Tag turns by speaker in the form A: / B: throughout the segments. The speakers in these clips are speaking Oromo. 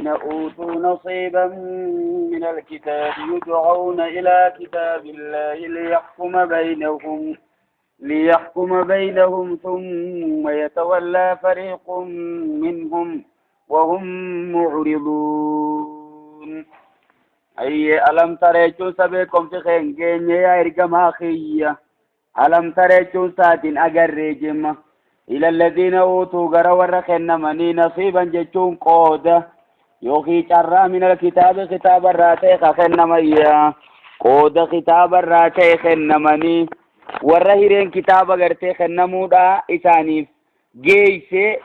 A: أوتوا نصيبا من الكتاب يدعون إلى كتاب الله ليحكم بينهم ثم يتولى فريق منهم وهم معرضون. أي ألم ترى سبيكم في خين يا إرجما خيّة ألم ترى ساتين أجر جمّة إلى الذين أوتوا غرور خنمني نصيبا جتون قودة يوخي جرى من الكتاب كتاب الراتي خنميا قودة كتاب الراتي خنمني ورهيرين كتاب غرتي خنمودا إسانيف جيسي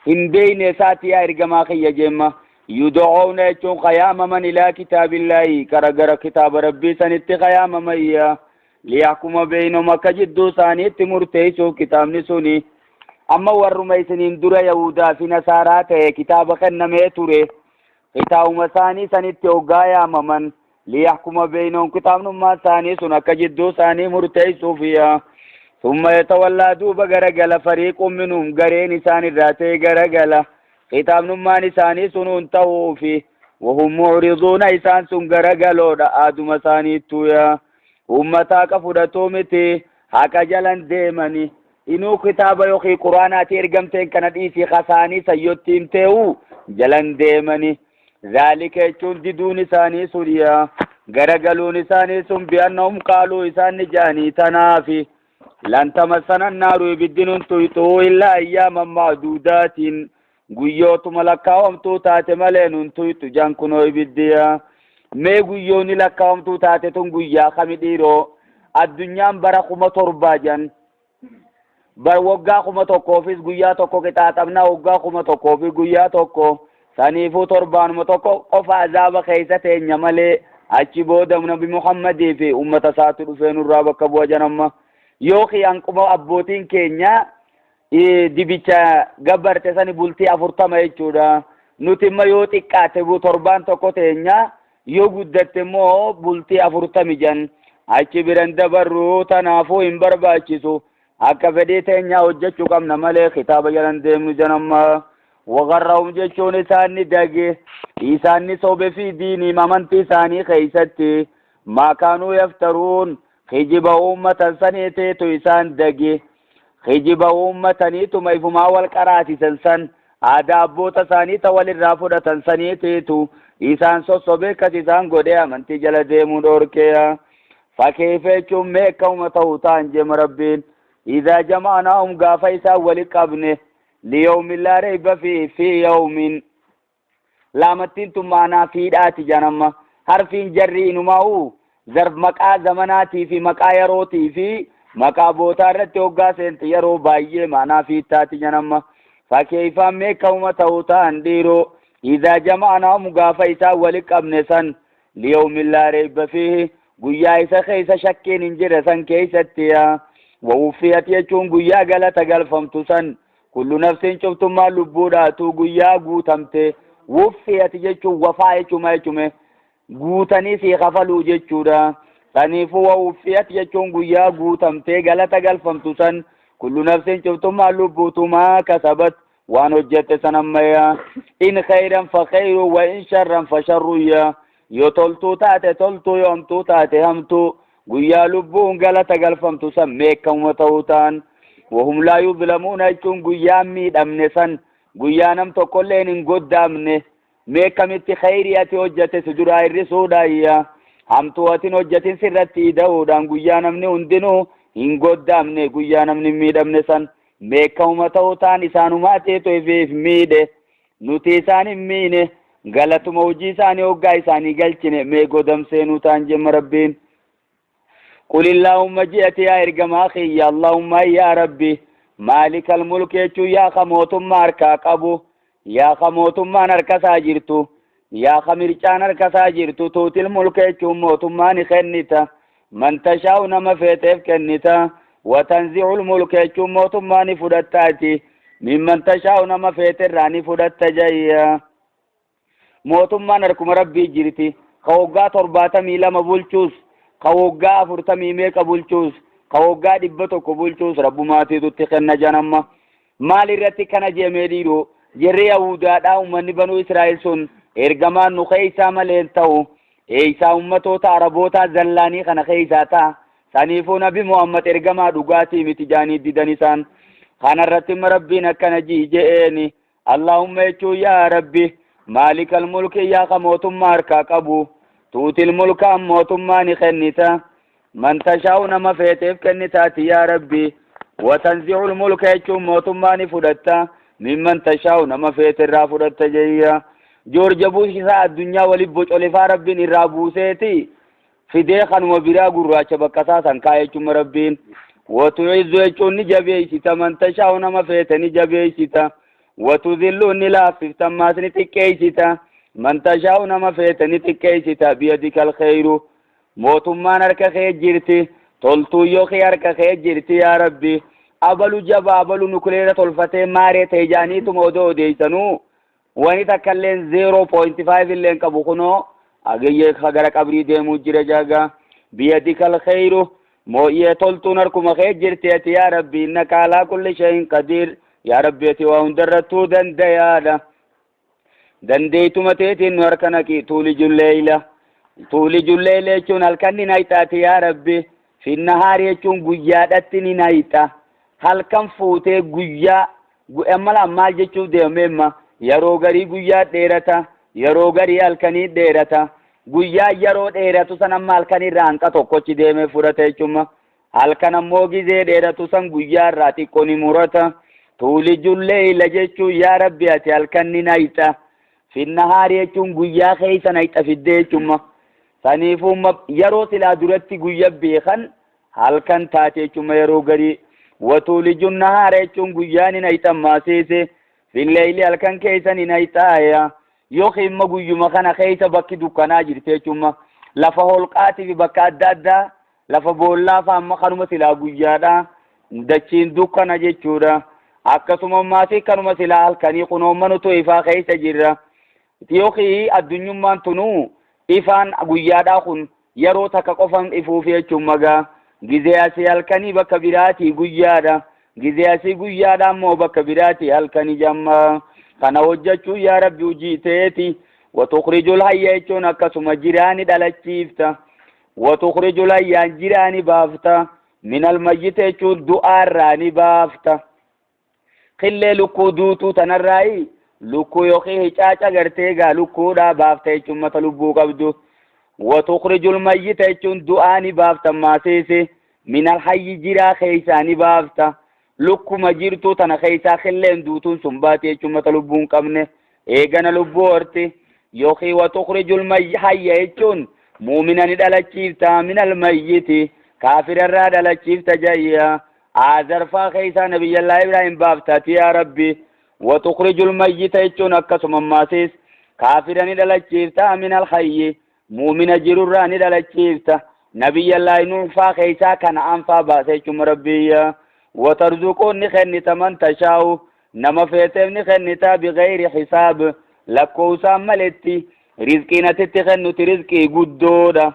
A: هندين ساتي إرجما خيّة جمّة يدعون يجون قياما من إلى كتاب الله كرجر كتاب ربي سنت قياما ميا ليحكم بينهم كجدو ثاني مرتيسو كتاب نسوني أما ورميسنين در يهودا في نصارى كتاب خنمي توري كتاب مساني سنت وغايا ممن ليحكم بينهم كتاب نما ثاني سنة كجدو ثاني مرتيسو فيها ثم يتولى دوب غرغل فريق منهم غرين ثاني راتي غرغل كتاب نما ثاني سنون توفي وهم معرضون إسان سن غرغلو آدم ثاني تويا أمتا كفرتو متي هكا جلن ديمني إنو كتاب يوخي قرآناتي إرقمتين كانت إيسي خساني سيوتيم تيو جلن ديمني ذلك يجون دون ثاني سوريا غرغلون ثاني سن بأنهم قالوا إسان جاني تنافي لن تمسنا النار يبدنون تيتو إلا أياما معدودات قيوت ملكاهم توتات ملين تيتو جانكنو يبديا mee guyyoonni lakkaa'amtuu taate tun guyyaa kami dhiiroo addunyaan bara 7,000 jan bar waggaa 1000fis guyyaa tokko qixaaxamnaa waggaa 1000fi guyyaa tokko saniifuu torbaanuma tokko qofa azaaba keessa teenya malee achi booda nabi Muhammadii fi ummata isaatu dhufee nurraa bakka bu'a janamma yookiin hanquma abbootiin keenya dibicha gabbarte sani bultii 40 jechuudha nuti imma yoo xiqqaate torbaan tokko teenya yoo guddatte immoo bultii 40 jan achi biran dabarru tanaafuu hin barbaachisu akka fedhii teenyaa hojjechuu qabna malee kitaaba jalan deemnu janamma wagarrahum jechuun isaanni dage isaanni sobe fi diinii amantii isaanii keeysatti maa kaanuu yaftaruun kijiba uummatan saniiteetu isaan dage kijiba uummataniituma ifumaa wal qaraasisan san aadaa abboota isaanii ta walirraa fudhatan saniiteetu isaan sossobee akkas isaan godhee amantii jala deemuu dhoorkeeya fakeefa jechuun mee akkuma ta'u ta'an jema rabbiin idaa jama'naahum gaafa isaan wali qabne liyawmin laa rayba fi yawmin laamattiin tun maanaa fiidhaati janamma harfiin jarri inumaa'u zarf maqaa zamanaatii fi maqaa yerootii fi maqaa bootaa irratti hoggaa seente yeroo baay'ee maanaa fiittaati janamma fakeeyfaan mee akkuma ta'u ta'an dhiiroo إذا جمعناهم غافا إسا ولقبن سن ليوم لا ريب فيه قيا إسا خيس شكين انجر سن كيستيا ووفيت يجون قيا غلط غلفمت سن كل نفس شفتم ما لبوداتو قيا قوتمت وفيت يجون وفا يجون ما يجون قوتني في غفلو جيجودا سنيفو ووفيت يجون قيا قوتمت غلط غلفمت سن كل نفس شفتم ما لبوتو ما كسبت وان هجت سنميا إن خيرا فخير وإن شرا فشر يا يطلتو تاتي تلتو يومتو تاتي همتو قيا لبون غلط غلفمتو سميكم وتوتان وهم لا يظلمون يجون قيا ميد أمنسن قيا نمتو كلين إن قد أمنه ميكم اتي خيرياتي هجت سجرا الرسودا يا همتو أتين هجت سرتي دودان قيا نمني هندنو إن قد أمنه قيا نمني ميد أمنسن meekkamuma ta'uu ta'an isaanumaa teetu ifiif miidhe nuti isaan hin miine galatuma hojii isaanii hoggaa isaanii galchine mee godamseenuu ta'an jemma rabbiin قل اللهم جئت يا إرجما خي اللهم يا ربي مالك الملك يجو يا خموتم أركا قبو يا خموتم أركا ساجرتو يا خمرجان أركا ساجرتو توتي الملك يجو موتم خنتا من تشاء نما فيتف كنتا وتنزع الملك يجو موتم فدتاتي Mimman tashaa'u nama feete irraa ni fudhatta jayya. Mootummaan harkuma Rabbii jirti. Ka waggaa 72 bulchuus, ka waggaa afurtamii meeqa bulchuus, ka waggaa 100 bulchuus Rabbumaatiitu itti kenna jan amma. Maal irratti kana jeemee dhiiroo? Jarri Yahudaadhaa ummanni Banuu Israa'el sun ergamaan nu keeysaa malee hin ta'u. Eeysaa ummatoota Arabootaa zallaanii kana keeysaa ta'a. Saniifuu Nabi Muhammad ergamaa dhugaatii miti jaanii didan isaan. Kana irratti imma Rabbiin akkana ji'i je'eeni. Allaahumma jechuun yaa Rabbi maalikal mulki yaa ka mootummaa harkaa qabu tuutil mulka mootummaa ni kennita man tashaa'u nama feeteef kennitaati yaa Rabbi watanzi'ul mulka jechuun mootummaa ni fudhatta mimman tashaa'u nama feete irraa fudhatta jeyya Joorja Buush isaa addunyaa waliin bocolefaa Rabbiin irraa buuseeti fidee kanuma biraa gurraacha bakka isaa san kaa'e jechuun Rabbiin. Watu'izzu jechuun ni jabeessita man tashaa'u nama feete ni jabeessita. Watuzillu ni laaffifta ammaas ni xiqqeessita. Man tashaa'u nama feete ni xiqqeessita biyadikal kheyru. Mootummaan harka kee jirti. Toltuu yookiin harka kee jirti yaa Rabbi. Abalu jaba abalu nukuleera tolfatee maaree ta'e jaaniituma odoo odeessanuu. Wani takka illeen 0.5 illeen qabu kunoo agayyee ka gara qabrii deemuu jira jaaga. Biyadikal kheyru moo'iyee toltuun harkuma kee jirti ati yaa Rabbi innaka alaa kulli shay'in qadiir yaa Rabbi ati waa hundarrattuu dandayaadha. Dandeeytuma teetiin nu harka naqi tuulijul leeyla. Tuulijul leeyla jechuun halkan ni nayxaati yaa Rabbi. Finnahaari jechuun guyyaadhatti ni nayxa. Halkan fuutee guyyaa Amma maal jechuuf deemame amma yeroo garii guyyaa dheerata yeroo garii halkanii dheerata guyyaa yeroo dheeratu san amma halkan irraa hanqa tokkochi deemee fudhata jechuudha. Halkan ammoo gizee dheeratu san guyyaa irraa xiqqoo ni murata. Tuulijul leeyla jechuun yaa Rabbi ati halkan ni nayxa. Finnahaari jechuun guyyaa keessa nayxa fiddee jechuudha. Saniifuu yeroo silaa duratti guyya beekan halkan taate jechuun yeroo garii watuulijun nahaara jechuun guyyaa ni nayxa maasiise filleeyli halkan keessa ni nayxaaya yookiin immoo guyyuma kana keessa bakki dukkanaa jirti jechuun lafa holqaatii fi bakka adda addaa lafa boollaa fa'a amma kanuma silaa guyyaadha dachiin dukkana jechuudha akkasuma maasii kanuma silaa halkanii kunoo manutu ifaa keessa jirra yookiin addunyummaan tunuu ifaan guyyaadhaa kun yeroo takka qofan ifuufi jechuun magaa gizee asii halkanii bakka biraatii guyyaadha gizee asii guyyaadha ammoo bakka biraatii halkanii jamma kana hojjechuun yaa Rabbi hojii teeti watukhrijul hayya jechuun akkasuma jiraani dhalachiifta watukhrijul hayyaan jiraani baafta minal mayyita jechuun du'aarraa ni baafta Qillee lukkuu duutuu tanarraayi lukkuu yookiin hicaaca gartee gaa lukkuudhaa baafta jechuun mata lubbuu qabdu. Watukhrijul mayyita jechuun du'aa ni baafta maasiisi minal hayyi jiraa keessaa ni baafta. Lukkuma jirtuu tana keessaa qilleen duutuun sun baate jechuun mata lubbuu hin qabne eegana lubbuu horti. Yookiin watukhrijul hayya jechuun muumina ni dhalachiifta minal mayyiti kaafirarraa dhalachiifta jayya. Aazarfaa keessaa Nabiyyallaa Ibraahim baaftaati yaa Rabbi. Watukhrijul mayyita jechuun akkasuma ammaasiis kaafira ni dhalachiifta minal hayyi muumina jirurraa ni dhalachiifta. Nabiyyallaa Nuuhfaa keessaa Kana'aan faa baasa jechuun Rabbiyya. Watarzuquun ni kennita man tashaa'u nama feeteef ni kennita bighayri hisaab lakkoofsaan maletti rizqiin atitti kennuti rizqii guddoodha.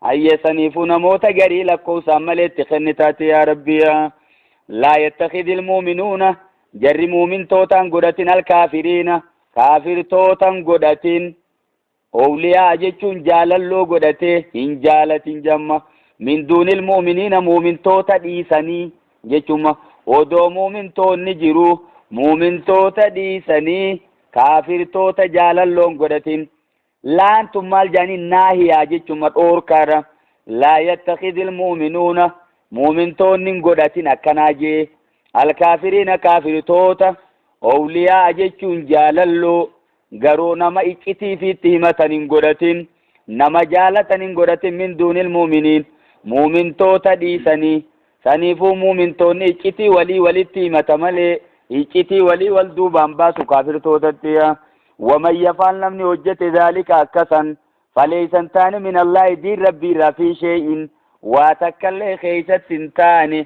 A: Hayyee saniifuu namoota garii lakkoofsaan malee itti kennitaati yaa Rabbi yaa. Laa yattakhidil muuminuuna jarri muumintootaan godhatin alkaafiriina kaafirtootan godhatin owliyaa jechuun jaalalloo godhatee hin jaalatin jamma min duunil muuminiina muumintoota dhiisanii jechuun odoo muumintoonni jiru muumintoota dhiisanii kaafirtoota jaalalloon godhatin Laan tun maal jedhanii naahiyaa jechuma dhoorkaadha. Laa yattakhidil mu'minuuna mu'mintoonni hin godhatin akkanaa jee. Alkaafiriina kaafirtoota owliyaa jechuun jaalalloo garuu nama iccitii fi itti himatan hin godhatin nama jaalatan hin godhatin min duunil mu'miniin mu'mintoota dhiisanii saniifuu mu'mintoonni iccitii walii walitti himata malee iccitii walii wal duubaan baasu kaafirtootatti. Waman yafaal namni hojjete dhaalika akkasan faleeysa hin taane min Allaahi diin Rabbii irraa fi shee'in waa takkallee keeysatti hin taane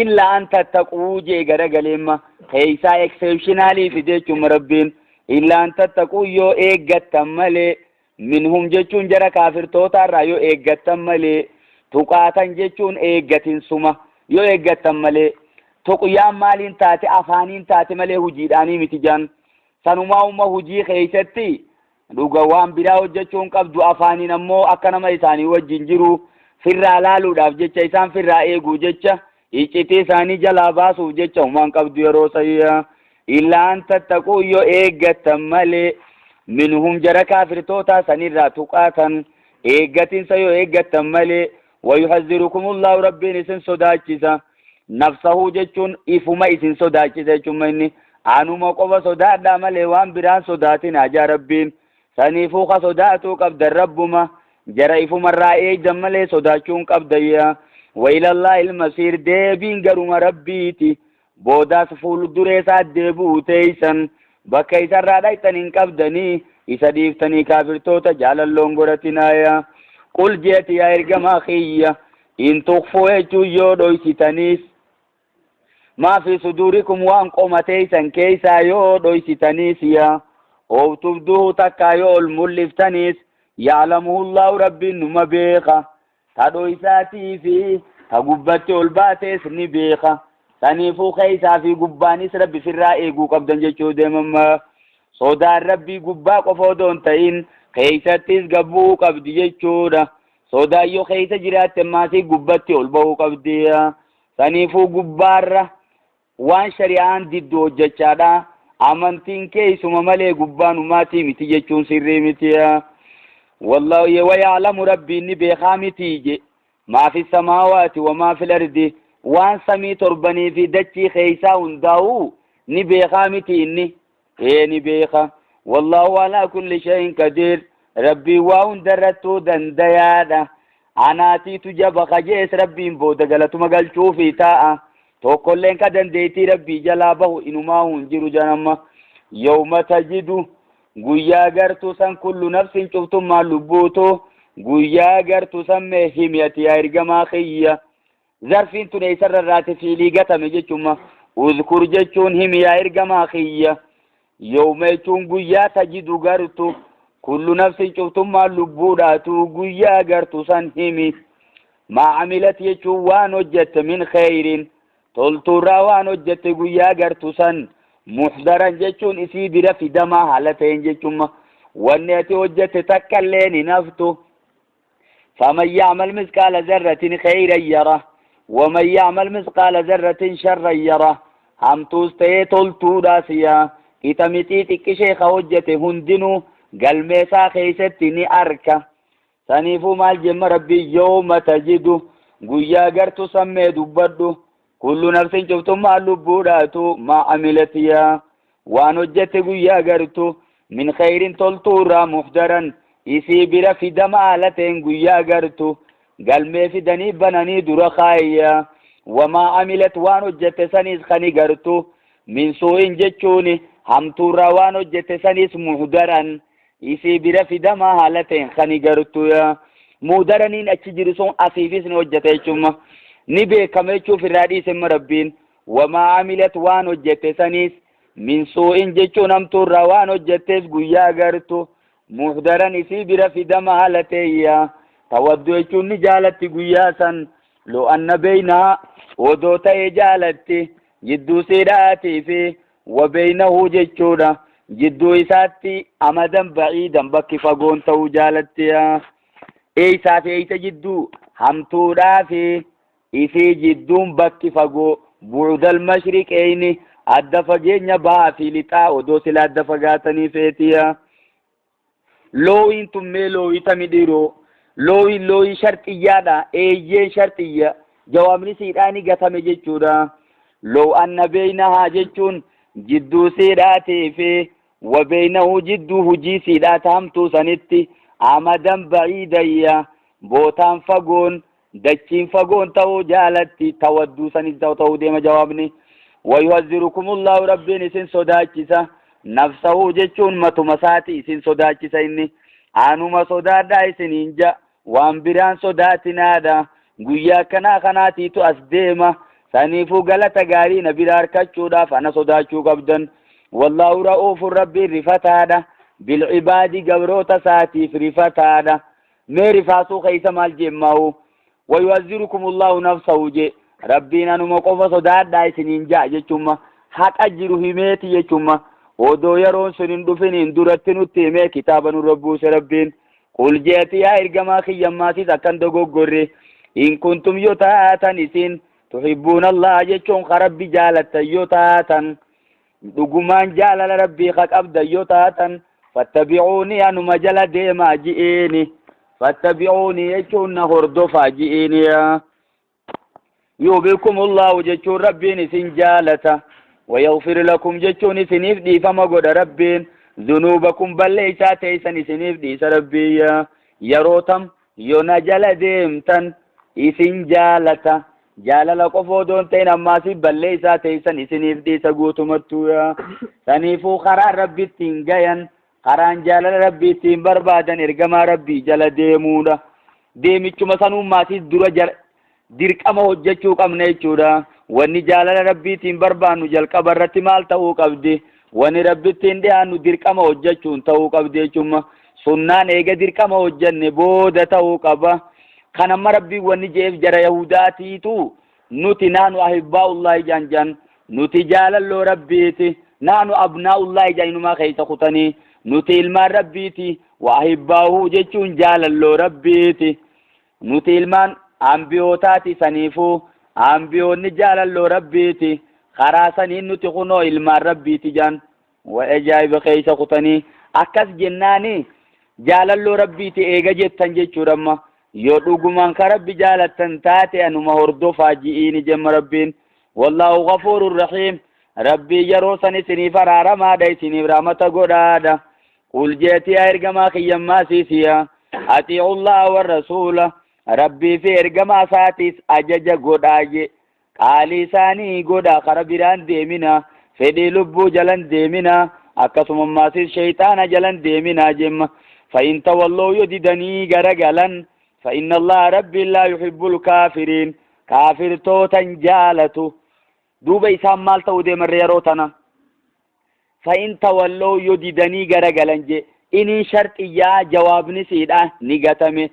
A: illaa an tattaquu jee garagaleemma Keeysaa exceptionally fide jechuun Rabbiin. Illaa an tattaquu yoo eeggattan malee, minhum jechuun jara kaafirtootaa irraa yoo eeggattan malee, tuqaatan jechuun eeggatinsuma yoo eeggattan malee, tuqyaan maaliin taate afaaniin taate malee hujiidhaanii miti jaan. Sanumaa umma hujii keeysatti dhuga waan biraa hojjechuu hin qabdu, afaaniin ammoo akka nama isaanii wajjin jiru firraa laaluudhaaf jecha, isaan firraa eeguu jecha, iccitii isaanii jalaa baasuuf jecha humaan qabdu yeroo sayya. Illaa an tattaquu yoo eeggattan malee, minhum jara kaafirtootaa sanirraa tuqaatan eeggatinsa yoo eeggattan malee, wayuhazzirukumullahu Rabbiin isin sodaachisa. Nafsahuu jechuun ifuma isin sodaachisa jechuun inni anuma qofa sodaadhaa malee waan biraan sodaatinaa jaa Rabbiin. Saniifuu ka sodaatuu qabdan Rabbuma, jara ifumarraa eegdan malee sodaachuu hin qabdayya. Wailallaa ilmasiir deebiin garuma Rabbiiti. Boodaas fuulduree isaa deebi'uu teeysan bakka isarraa dhayxan hin qabdanii, isa dhiiftanii kaafirtoota jaalalloon godhatinaaya. Qul jeeti yaa ergamaa kiyya, in tukfuu jechuun yoo dhoysitaniis, maa fi suduurikum waan qoma teeysan keeysaa yoo dhoysitaniis, yaa oof tubduhu takkaa yoo ol mul'iftaniis, ya'lamuhullaahu Rabbiin numa beeka. Ta dhoysaatii fi ta gubbatti ol baatees ni beeka. Saniifuu keeysaa fi gubbaanis Rabbi firraa eeguu qabdan jechuu deemamma. Sodaan Rabbii gubbaa qofa odoo hin ta'in keeysattis gad bu'uu qabdi jechuudha. Sodaan yoo keeysa jiraatte maasii gubbatti ol ba'uu qabdi. Saniifuu gubbaarra waan shari'aan diddu hojjechaadha. Amantiin keeysuma malee gubbaan umaatii miti jechuun sirrii miti. Wallaahi waya'lamu Rabbiin ni beekaa miti je. Maa fi samaawaati wa maa fil ardi waan samii torbanii fi dachii keeysaa hundaa'uu ni beekaa miti inni. Ee ni beeka. Wallaahu alaa kulli shay'in qadiir. Rabbiin waa hundarrattuu dandayaadha. Anaatiitu jaba kajees Rabbiin booda galatuma galchuufi taa'a. Tokkolleen ka dandeettii Rabbii jalaa bahu inumaa hin jiru janamma. Yawma tajidu guyyaa gartuu san kullu nafsin cuftummaan lubbuutu guyyaa gartuu san mee himi ati yaa ergamaa kiyya. Zarfiin tun eessarra irraati fiilii gatame jechuma. Uzkur jechuun himi yaa ergamaa kiyya. Yawma jechuun guyyaa tajidu gartu kullu nafsin cuftummaan lubbuudhaatu guyyaa gartu san himi. Maa amilat jechuun waan hojjette, min kheyrin toltuurraa waan hojjette guyyaa gartu san, muhdaran jechuun isii bira fidamaa haala ta'een jechuma. Wanni ati hojjette takka illee hin haftu. Faman ya'mal misqaala zarratin kheyran yara waman ya'mal misqaala zarratin sharran yara. Hamtuus ta'ee toltuudhaas yaa qixa mixii xiqqishee ka hojjete hundinuu galmeesaa keessatti ni arka. Saniifuu maal jemma Rabbii? Yawma tajidu guyyaa gartu sammee dubbadhu, kullu nafsin cuftummaan lubbuudhaatu, maa amilat yaa waan hojjette guyyaa gartu, min kheyrin toltuurraa, muhdaran isii bira fidama haala ta'een guyyaa gartu galmee fidanii bananii dura kaayya. Wamaa amilat waan hojjette saniis kani gartu, min suu'in jechuun hamtuurraa waan hojjette saniis, muhdaran isii bira fidamaa haala ta'een kani gartu. Yaa muhdaraniin achi jiru sun asiifis ni hojjete jechuun ni beekama jechuuf irraa dhiisemma Rabbiin. Wamaa amilat waan hojjette saniis, min suu'in jechuun hamtuurraa waan hojjettes guyyaa gartu muhdaran isii bira fidama haala ta'eeyya. Tawaddu jechuun ni jaalatti guyyaa san, loo anna beeynaa odoo ta'ee jaalatti, jidduu siidhaatii fi wa beeynahu jechuudha jidduu isaatti amadan ba'iidan bakki fagoon ta'uu jaalatti. Eeysaa fi eeysa jidduu? Hamtuudhaa fi isii jidduun bakki fagoo bu'udal mashriqeeyni adda fageenya bahaa fi lixaa odoo sila adda fagaatanii feetiya. Loowiin tun mee loowii tami dhiiroo? Loowiin loowii sharxiyyaadha. Eeyyeen sharxiyya. Jawaabni siidhaani gatame jechuudha. Loow anna beeynahaa jechuun jidduu siidhaatii fi wa beeynahu jidduu hujii siidhaa taamtuu sanitti amadan ba'iidayya bootaan fagoon dachiin fagoon ta'uu jaalatti, tawadduu sanis ta'uu deema jawaabni. Wayuhazzirukumullahu Rabbiin isin sodaachisa. Nafsahu jechuun matuma isaati isin sodaachisa, inni anuma sodaadhaa isiniin ja, waan biraan sodaatinaadha. Guyyaa akkanaa kanaatiitu as deema. Saniifuu galata gaarii na bira arkachuudhaaf ana sodaachuu qabdan. Wallaahu ra'uufun Rabbiin rifataadha. Bilcibaadi gabroota isaatiif rifataadha. Mee rifaasuu keessa maal jeemmaahu? Wayu'azzirukum Allahu nafsahu jee. Rabbiin anuma qofa sodaadhaa isiniin ja'a jechuun haqa jiru himeeti jechuun odoo yeroon sun hin dhufiniin duratti nutti himee kitaaba nurra buuse Rabbiin. Qul jeeti yaa ergamaa kiyyammaasiis akkan dogoggorre in kuntum yoo taatan isin tuhibbuun Allah jechuun ka Rabbi jaalattan yoo taatan dhugumaan jaalala Rabbii ka qabdan yoo taatan fattabi'uuni anuma jala deemaa ji'iini fattabi'uuni jechuun na hordofaa ji'iini yuhbibkumullahu jechuun Rabbiin isin jaalata wayaghfir lakum jechuun isiniif dhiifama godha Rabbiin zunuubakum balleeysaa teeysan isiniif dhiisa Rabbiin yeroo tam yoo na jala deemtan isin jaalata jaalala qofa odoo hin ta'in ammaasii balleeysaa teeysan isiniif dhiisa guutumattuu saniifuu karaan Rabbi ittiin gayan karaan jaalala Rabbii ittiin barbaadan ergamaa Rabbii jala deemuudha. Deemichuma sanuummaasiis dura dirqama hojjechuu qabna jechuudha. Wanni jaalala Rabbiitiin barbaannu jalqaba irratti maal ta'uu qabdi? Wanni Rabbittiin dhiyaannu dirqama hojjechuun ta'uu qabdi jechuudha. Sunnaan eega dirqama hojjenne booda ta'uu qaba. Kan amma Rabbiin wanni je'eef jara Yahudaatiitu nuti naanu ahibbaa'ullaahi jaan jaan nuti jaalalloo Rabbiiti naanu abnaa'ullaahi jaan inumaa keessa kutanii nuti ilmaan Rabbiiti wa ahibbaa'uhu jechuun jaalalloo Rabbiiti. Nuti ilmaan ambiyootaati saniifuu ambiyoonni jaalalloo Rabbiiti karaa saniin nuti kunoo ilmaan Rabbiiti jaan wa ajaa'iba keessa kutanii akkas jennaani jaalalloo Rabbiiti eega jettan jechuudha amma yoo dhugumaan ka Rabbi jaalattan taate anuma hordofaa ji'iini jemma Rabbiin wallaahu ghafuurun rahiim Rabbii yeroo san isiniif araaramaadha isiniif rahmata godhaadha. Qul jeeti yaa ergamaa kiyyammaa siisiya atiicullaha warrasuula Rabbii fi ergamaa isaatiis ajaja godhaa je qaalii isaanii godhaa kara biraan deemina fedhii lubbuu jalan deemina akkasuma ammaasiis sheyxaana jalan deemina jemma fa'in tawalloo yoo didanii garagalan fa'inna allaha rabbiin laa yuhibbul kaafiriin kaafirtootan jaalatu. Duuba isaan maal ta'uu deemarre yeroo tana? Fa'in tawalloo yoo didanii garagalan je iniin sharxiyyaa jawaabni siidha ni gatame.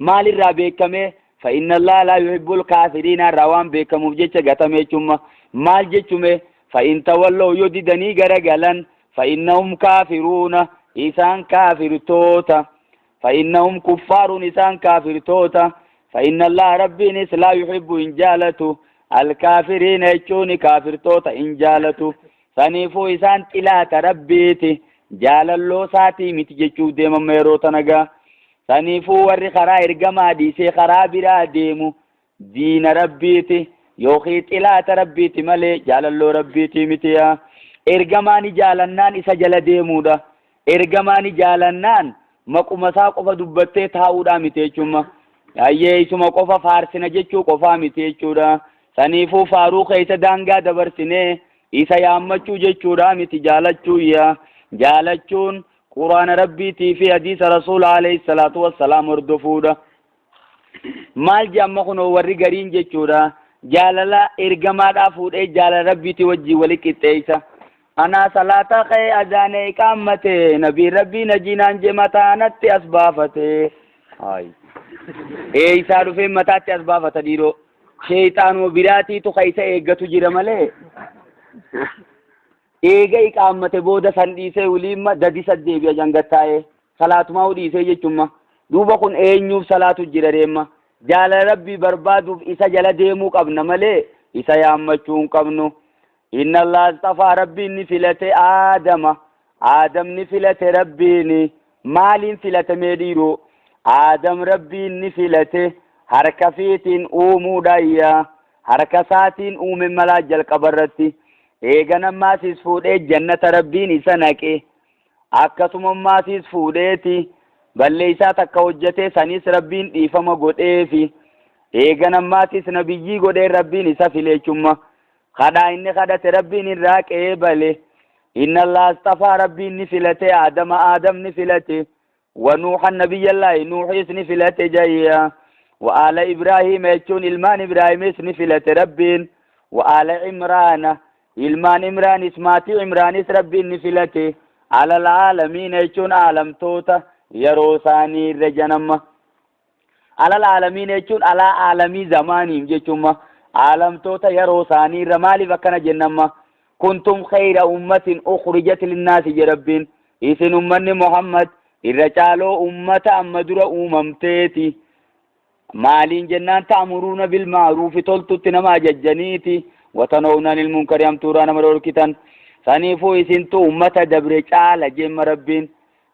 A: Maalirraa beekame? Fa'inna allaha laa yuhibbul kaafiriina irraa waan beekamuuf jecha gatame jechumma. Maal jechume? Fa'in tawalloo yoo didanii garagalan fa'innahum kaafiruuna isaan kaafirtoota. Fa'innahum kuffaaruun isaan kaafirtoota. Fa'inna allaha rabbiinis laa yuhibbu hin jaalatu alkaafiriina jechuun kaafirtoota hin jaalatu. Saniifuu isaan xilaata Rabbiiti jaalalloo isaatii miti jechuuf deemamma yeroo tana gaa. Saniifuu warri karaa ergamaa dhiisee karaa biraa deemu diina Rabbiiti yookiin xilaata Rabbiiti malee jaalalloo Rabbiitii miti yaa. Ergamaa ni jaalannaan isa jala deemuudha. Ergamaa ni jaalannaan maquma isaa qofa dubbattee taa'uudhaa miti jechuudha. Hayyee isuma qofa faarsina jechuu qofaa miti jechuudha. Saniifuu faaruu keessa daangaa dabarsinee isa yaammachuu jechuudha miti jaalachuu yaa. Jaalachuun Quraana Rabbiitii fi hadiisa Rasuula alayhi salaatu wassalaam hordofuudha. Maal jee amma kunoo warri gariin jechuudha jaalala ergamaadhaa fuudhee jaalala Rabbiitii wajjin wali qixxeessa. Anaa salaata ka'ee azaanee iqaammate nabiin Rabbii najiinaan jee mataa natti as baafate. Hayi. Eeysaa dhufee mataatti as baafata dhiiroo. Sheeyxaanuma biraatiitu ka isa eeggatu jira malee. Eega iqaammate booda san dhiisee wiliimma dadisa deebi'a jangattaa'ee. Salaatumaa dhiisee jechumma. Duuba kun eenyuuf salaatu jira deemma. Jaalala Rabbii barbaaduuf isa jala deemuu qabna malee isa yaammachuu hin qabnu. Inna Allah astafaa Rabbiin ni filate Aadama. Aadam ni filate Rabbiin. Maaliin filatamee dhiiroo? Aadam Rabbiin ni filate harka fiitiin uumuudhaayya. Harka isaatiin uume malaa jalqaba irratti. Eegan ammaasiis fuudhee jannata Rabbiin isa naqe. Akkasuma ammaasiis fuudheeti balleessaa takka hojjetee saniis Rabbiin dhiifama godheefi. Eegan ammaasiis nabiyyii godhee Rabbiin isa fileechumma. Kadhaa inni kadhate Rabbiin irraa qeebale. Inna Allah astafaa Rabbiin ni filate Aadama Aadam ni filate. Wa Nuuhan nabiyyallaahi Nuuhis ni filate jayya. Wa aala Ibraahiima jechuun ilmaan Ibraahimis ni filate Rabbiin. Wa aala Imraana, ilmaan Imraanis, maatii Imraanis Rabbiin ni filate. Alal aalamiina jechuun aalamtoota yeroo isaanii irra janamma. Alal aalamiina jechuun alaa aalamii zamaaniif jechuun aalamtoota yeroo isaanii irra. Maaliif akkana jennamma? Kuntum khayra ummatin ukhrijat linnaasi jedhe Rabbiin. Isin ummanni Muhammad irra caaloo ummata amma dura uumamteeti. Maaliin jennaan ta'muruuna bil ma'ruufi toltutti nama ajajjaniiti. Watanhawna anil munkari hamtuurraa nama dhorkitan. Saniifuu isintu ummata dabre caala jemma Rabbiin.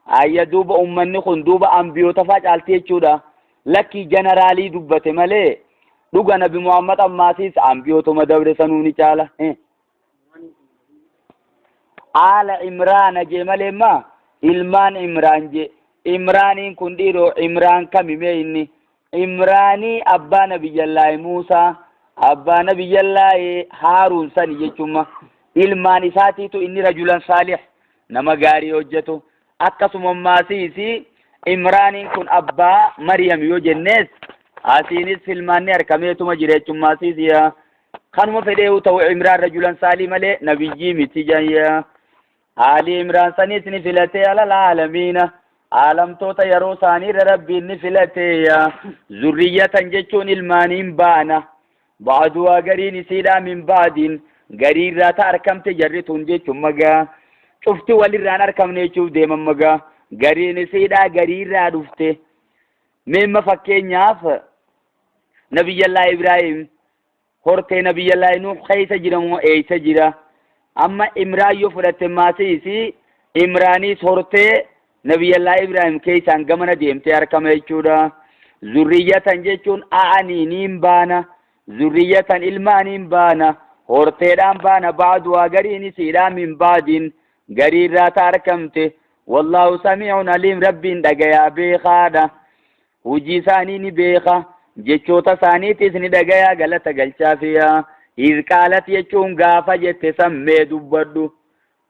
A: Ayya duuba ummanni kun duuba ambiyoota faa caalti jechuudha. Lakkii jeneraalii dubbate malee dhuga Nabi Muhammad ammaasiis ambiyootuma dabre sanuu ni caala. Aala Imraana jee malee ma ilmaan Imraan jee. Imraaniin kun dhiiroo Imraan kami mee inni? Imraanii abbaa Nabiyyallaahi Muusaa, abbaa Nabiyyallaahi Haaruun sani jechuun ilmaan isaatiitu inni rajulan saalih nama gaarii hojjetu. Akkasuma maasiisi Imraaniin kun abbaa Maryam yoo jennees asiinis filmaanni arkameetuma jira jechuun maasiisi. Kanuma fedheehu ta'u Imraan rajulan saalih malee nabiyyii miti jayya. Aalii Imraan saniis ni filatee alal aalamiina. Aalamtoota yeroo isaanii irra Rabbiin ni filatee. Zurriyyatan jechuun ilmaaniin baana. Ba'aduwaa gariin isiidhaa min ba'diin garii irraa ta arkamte jarri tun jechuun magaa. Cufti walirraan arkamne jechuuf deeman magaa. Gariin isiidhaa garii irraa dhufte. Meemma fakkeenyaaf Nabiyyallaa Ibraahim hortee Nabiyyallaahi Nuuh keessa jira moo eessa jira? Amma Imraan yoo fudhatte maasiisi Imraaniis hortee Nabiyyallaahi Ibraahim keessaan gamana deemtee argama jechuudha. Zurriyyatan jechuun a'aniiniin baana. Zurriyyatan ilmaaniin baana. Horteedhaan baana ba'duhaa gariin isiidhaa min ba'diin garii irraa ta argamte. Wallaahu samii'un aliim Rabbiin dhagayaa beekaadha. Hujii isaanii ni beeka, jechoota isaaniitis ni dhagaya galata galchaafiya. Iz qaalat jechuun gaafa jette san mee dubbadhu.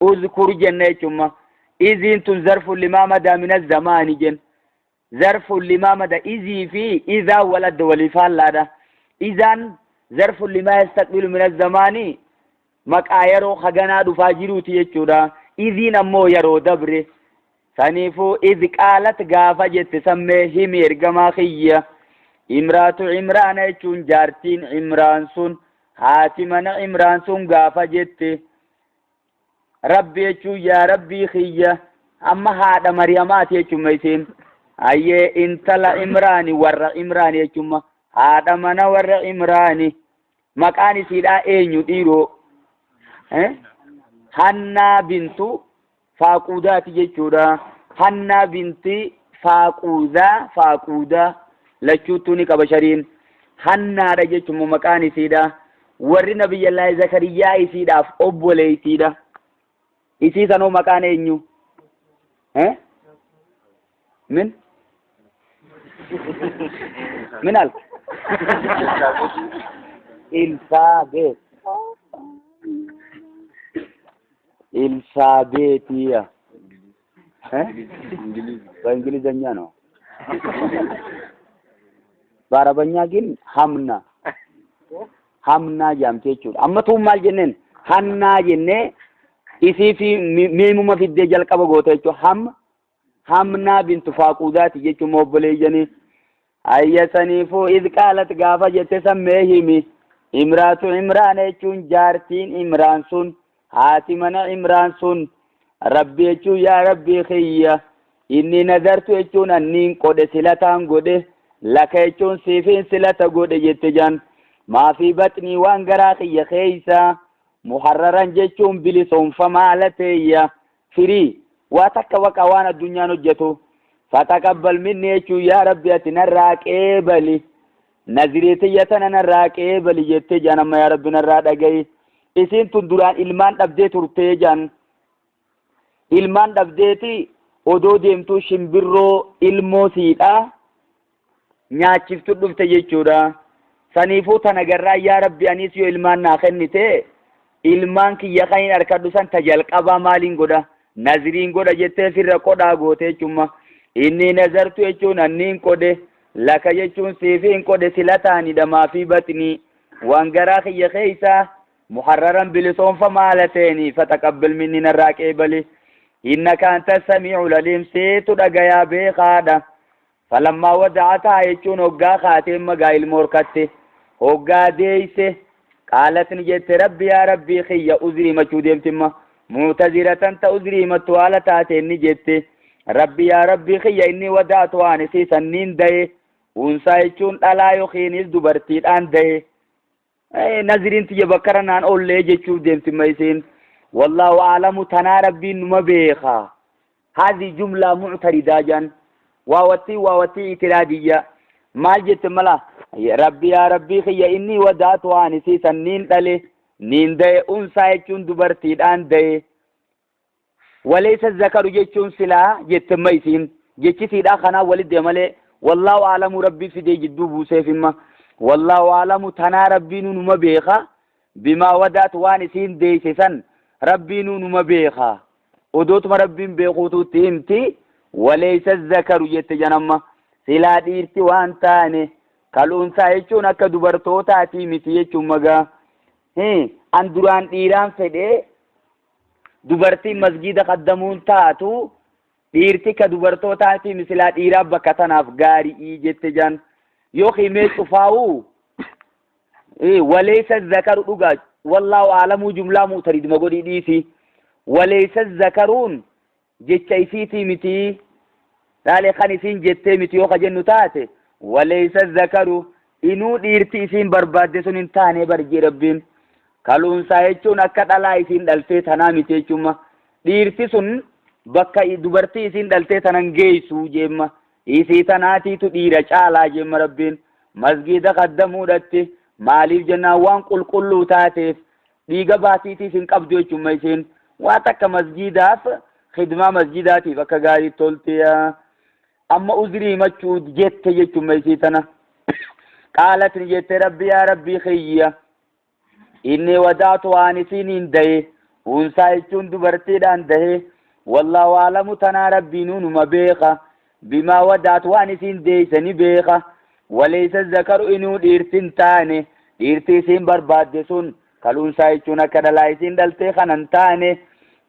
A: Uzkur jenna jechuun iziin tun zarfun limaa madaa mina zamaani jen. Zarfun limaa mada izii fi izaa wal adda walii faallaadha. Izaan zarfun limaa yastaqbilu mina zamaani maqaa yeroo haganaa dhufaa jiruuti jechuudha. Iziin ammoo yeroo dabre. Saniifuu idh qaalat gaafa jette san mee himi ergamaa kiyya. Imraatu Imraana jechuun jaartiin Imraan sun haati mana Imraan sun gaafa jette Rabbi jechuun yaa Rabbii kiyya amma haadha Mariyamaati jechuun isiin. Hayyee intala Imraani warra Imraani jechuun haadha mana warra Imraani. Maqaan isiidhaa eenyu dhiiroo? Hannaa bintu Faaquudaati jechuudha. Hannaa binti Faaquudaa Faaquudaa lachuuttuu ni qaba shariin. Hannaadha jechuun maqaan isiidha. Warri Nabiyyallaahi Zakariyyaa isiidhaaf obboleeytiidha. Isii sanoo maqaan eenyu? Min? Min alk? Ilsaabeet. Ilsaabeetiya. በእንግሊዘኛ ነው። በአረበኛ ግን ሀምና ሀምና jaamte jechuudha. Amma tuun maal jenneen hannaa jennee isii fi miimuma fiddee jalqaba goote jechuudha. Ham hamnaa bintu faaquudaati jechuun obboleeyyanii. Hayya saniifuu iz qaalat gaafa jette san mee himi. Imraatu Imraan jechuun jaartiin Imraan sun haati mana Imraan sun Rabbi jechuun yaa Rabbii kiyya inni nazartu jechuun anniin qodhe silataan godhe laka jechuun siifiin silata godhe jette jaan maafii baxnii waan garaa kiyya keeysa muharraran jechuun bilisoomfamaa ala teeyya firii waa takka waqa waan addunyaan hojjetu fataqabbal minni jechuun yaa Rabbi ati narraa qeebali Nazirii tiyya tana narraa qeebali jettee jaan amma yaa Rabbi narraa dhagayi. Isiin tun duraan ilmaan dhabdee turtee jaan. Ilmaan dhabdeeti odoo deemtuu shimbirroo ilmoo siidhaa nyaachiftu dhufte jechuudha. Saniifuu tana garraa yaa Rabbi anis yoo ilmaan naa kennite ilmaan kiyya kan hin harkadhu san ta jalqabaa maaliin godha? Naziriin godha jettee firra qodhaa goote jechuudha. Inni nazartu jechuun anniin qodhe. Laka jechuun siifiin qodhe silataanidha maafii baxnii Waan garaa kiyya keeysaa muharraran bilisoomfamaa haala ta'een fataqabbal minni narraa qeebali. Innaka anta samii'ul aliim seetu dhagayaa beekaadha. Falammaa wada'ataa jechuun hoggaa kaatee magaa ilmoo horkatte hoggaa deeyse qaalat ni jette rabbi yaa rabbii kiyya uzrii himachuu deemtimma mu'taziratan ta uzrii himattu haala taateen ni jette rabbi yaa rabbii kiyya inni wada'atu waan isii sanniin daye unsaa jechuun dhalaa yookiinis dubartiidhaan daye Naziriin tiyya bakkara naan oollee jechuuf deemti ma isiin. Wallaahu aalamu tanaa rabbiin numa beeka. Haadhi jumlaa muctaridaa jaan. Waawattii waawattii itiraadiyya. Maal jette mala rabbi yaa rabbii kiyya inni wadaatu waan isii san niin dhale niin da'e unsaa jechuun dubartiidhaan da'e. Waleysa zakaru jechuun silaa jette ma isiin jechisiidhaa kanaa walit deema malee wallaahu aalamu rabbii fidee jidduu buuseef imma wallaahu aalamu tanaa rabbiinuu numa beeka bimaa wadaat waan isiin deeyse san rabbiinuu numa beeka odootuma rabbiin beekuutu itti himti waleysa zakaru jette janamma silaa dhiirti waan taane kal'uunsaa jechuun akka dubartootaatii miti jechuun magaa an duraan dhiiraan fedhee dubartiin masgiida kaddamuun taatu dhiirti ka dubartootaati misilaa dhiiraa bakka tanaaf gaari'ii jette jaan yookiin mee cufaa'uu waleessa zakaru dhugaa wallaahu aalamuu jumlaa mu'tariduma godhii dhiisi waleessa zakaruun jecha isiitii mitii laale kan isiin jettee miti yoo ka jennu taate waleysa zakaru inuu dhiirti isiin barbaadde sun hin taane bar jee rabbiin kaluunsaa jechuun akka dhalaa isiin dhaltee tanaa miti jechuuma dhiirti sun bakka dubartii isiin dhaltee tanan geessu jeemma isii tanaatiitu dhiira caalaa jeemma rabbiin masgiida kaddamuudhatti maaliif jennaan waan qulqulluu taateef dhiiga baatiitiis hin qabdu jechuun isiin waa takka masjiidaaf khidmaa masjiidaatiif akka gaarii tolti amma uzrii himachuu jette jechuun isii tana qaalat ni jette rabbi yaa rabbii kiyya inni wadaatu waan isiin hin daye unsaa jechuun dubartiidhaan dahe wallaahu aalamu tanaa rabbiinuu numa beeka bimaa wadaat waan isiin deeyse ni beeka waleysa zakaru inuu dhiirti hin taane dhiirti isiin barbaadde sun kaluunsaa jechuun akka dhalaa isiin dhaltee kana hin taane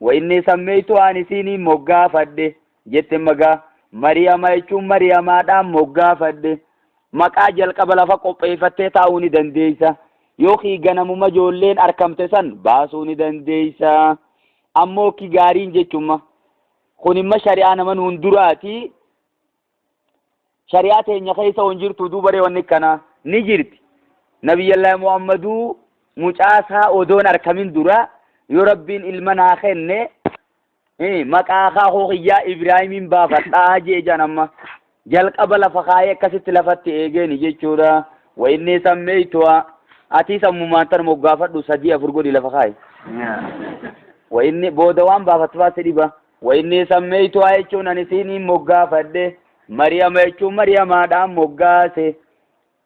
A: wa inni sammeeytu aan isiiniin moggaafadhe jette magaa mariyama jechuun mariyamaadhaan moggaafadhe maqaa jalqaba lafa qopheeffattee taa'uu ni dandeeysa yookiin ganamuma ijoolleen arkamte san baasuu ni dandeeysa ammoo ki gaariin jechumma Kun imma shari'aa nama nuun duraati. Shari'aa teenya keessa hon jirtu duuba ree wanni akkanaa ni jirti. Nabiyyallaahi Muhammaduu mucaa isaa odoon arkamin dura yoo rabbiin ilma naa kenne maqaa akaakuu kiyyaa Ibraahimiin baafadhaa jee jaan amma. Jalqaba lafa kaayee akkasitti lafatti eegeeni jechuudha. Wa inni sammeeytuwa atii sammumaan tan moggaafadhu sadii afur godhi lafa kaayi. Wa inni booda waan baafattu baasi dhiba. Wa inni sammeeytuwa jechuun ani siiniin moggaafadhe. Mariyama jechuun Mariyamaadhaan moggaase.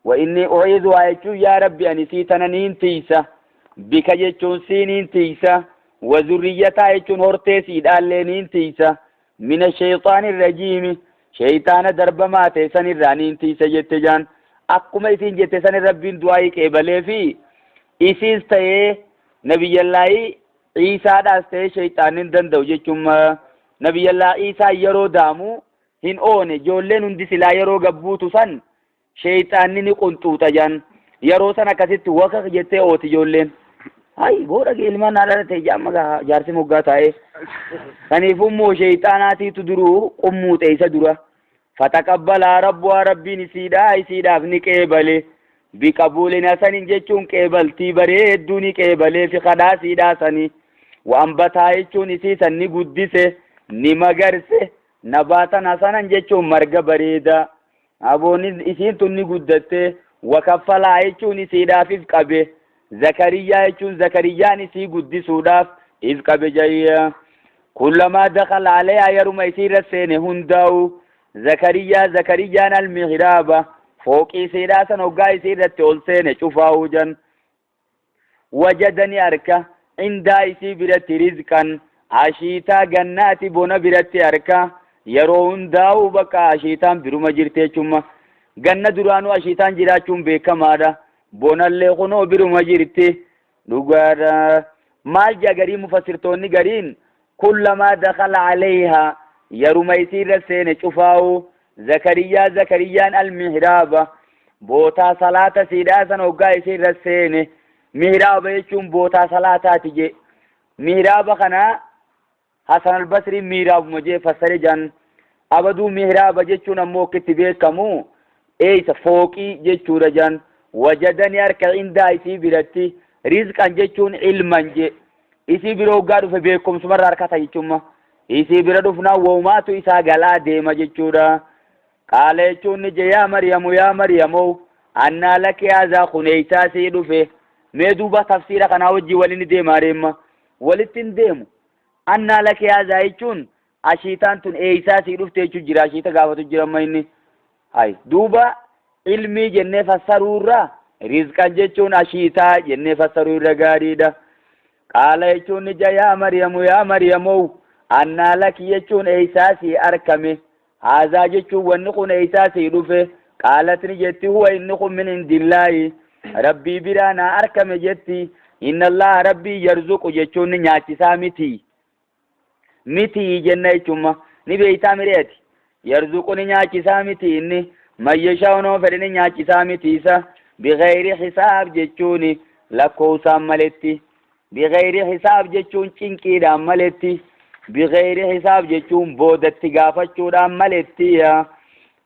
A: Wa inni u'iizuhaa jechuun yaa Rabbi ani sii tana niin tiiysa. Bika jechuun sii niin tiiysa. Wa zurriyyataa jechuun hortee siidhaallee niin tiiysa. Mina sheeyxaani rajiimi sheeyxaana darbamaa ta'e san irraa niin tiiysa jette jaan. Akkuma isiin jette san Rabbiin du'aa'ii qeebalee fi isiis ta'ee nabiyyallaahi Iisaadhaas ta'ee sheeyxaanni hin danda'u jechuun nabiyyallaahi Iisaa yeroo daamu hin oone ijoolleen hundi silaa yeroo gabbuutu san Sheeyxaanni ni qunxuuxa jaan. Yeroo san akkasitti wakak jettee ooti ijoolleen. Hayi booda kee ilmaan naa dhalate jaamma gaa jaarsi moggaa taa'ee. Saniifuu immoo sheeyxaanaatiitu duruu qummuuxe isa dura. Fataqabbalaa rabbuhaa rabbiin isiidhaa isiidhaaf ni qeebale. Biqabuulin hasanin jechuun qeebaltii bareedduu ni qeebalee fi kadhaa siidhaa sanii. Waan bataa jechuun isii san ni guddise ni magarse. Nabaatan hasanan jechuun marga bareedaa. Aboonni isiin tun ni guddatte wakaffalaa jechuun isiidhaaf if qabe Zakariyyaa jechuun Zakariyyaan isii guddisuudhaaf if qabe jayya. Kullamaa dakhala alayhaa yeruma isii irra seene hundaa'u Zakariyyaa Zakariyyaan almihraaba fooqii isiidhaa san hoggaa isii irratti ol seene cufaa'u jan. Wajada ni arka indaa isii biratti rizqan ashiitaa gannaati bona biratti arka yeroo hundaa'uu bakka ashiitaan biruma jirti jechumma ganna duraanuu ashiitaan jiraachuun beekamaadha Bonallee kunoo biruma jirti. Dhugaadha. Maal jaa garii mufassirtoonni gariin kullamaa dakhala alayha yaruma isiirra seene cufaa'u Zakariyaa Zakariyyaan al-mihraaba bootaa salaata siidhaa san hoggaa isiirra seene mihraaba jechuun bootaa salaataati jee mihraaba kana Hasan al-Basriin mihraabuma jee fassare jaan abaduu mihraaba jechuun ammoo akka itti beekamu eeysa fooqii jechuudha jaan wajadani harka indaa isii biratti rizqan jechuun ilman jee isii bira hoggaa dhufe beekumsumarra harkata jechuumma isii bira dhufnaan waumaatu isaa galaa deema jechuudha qaala jechuun ni je yaa maryamu yaa maryamoo annaa laki haazaa kun eeysaa sii dhufe mee duuba tafsiira kanaa wajjii walini deemaa reemma walitti hin deemu Annaa laki haazaa jechuun ashiitaan tun eeysaa sii dhufte jechuu jira ashiita gaafatu jira amma inni hay duuba ilmii jennee fassaruurra rizqan jechuun ashiitaa jennee fassaruu irra gaariidha qaala jechuun ni ja yaa maryamu yaa maryamow annaa laki jechuun eeysaa sii arkame haazaa jechuun wanni kun eeysaa sii dhufe qaalat ni jetti huwa inni kun min indillaahi rabbii biraa naa arkame jetti inna allaha rabbii yarzuqu jechuun ni nyaachisaa miti miti jenna jechuun ni beeytaa mireeti yarzuqu ni nyaachisaa miti inni man yashaa'u nama fedhe ni nyaachisaa miti isa bigayri hisaab jechuun lakkoofsaan maletti Bigheyri hisaab jechuun cinqiidhaan maletti, bigheyri hisaab jechuun boodatti gaafachuudhaan maletti.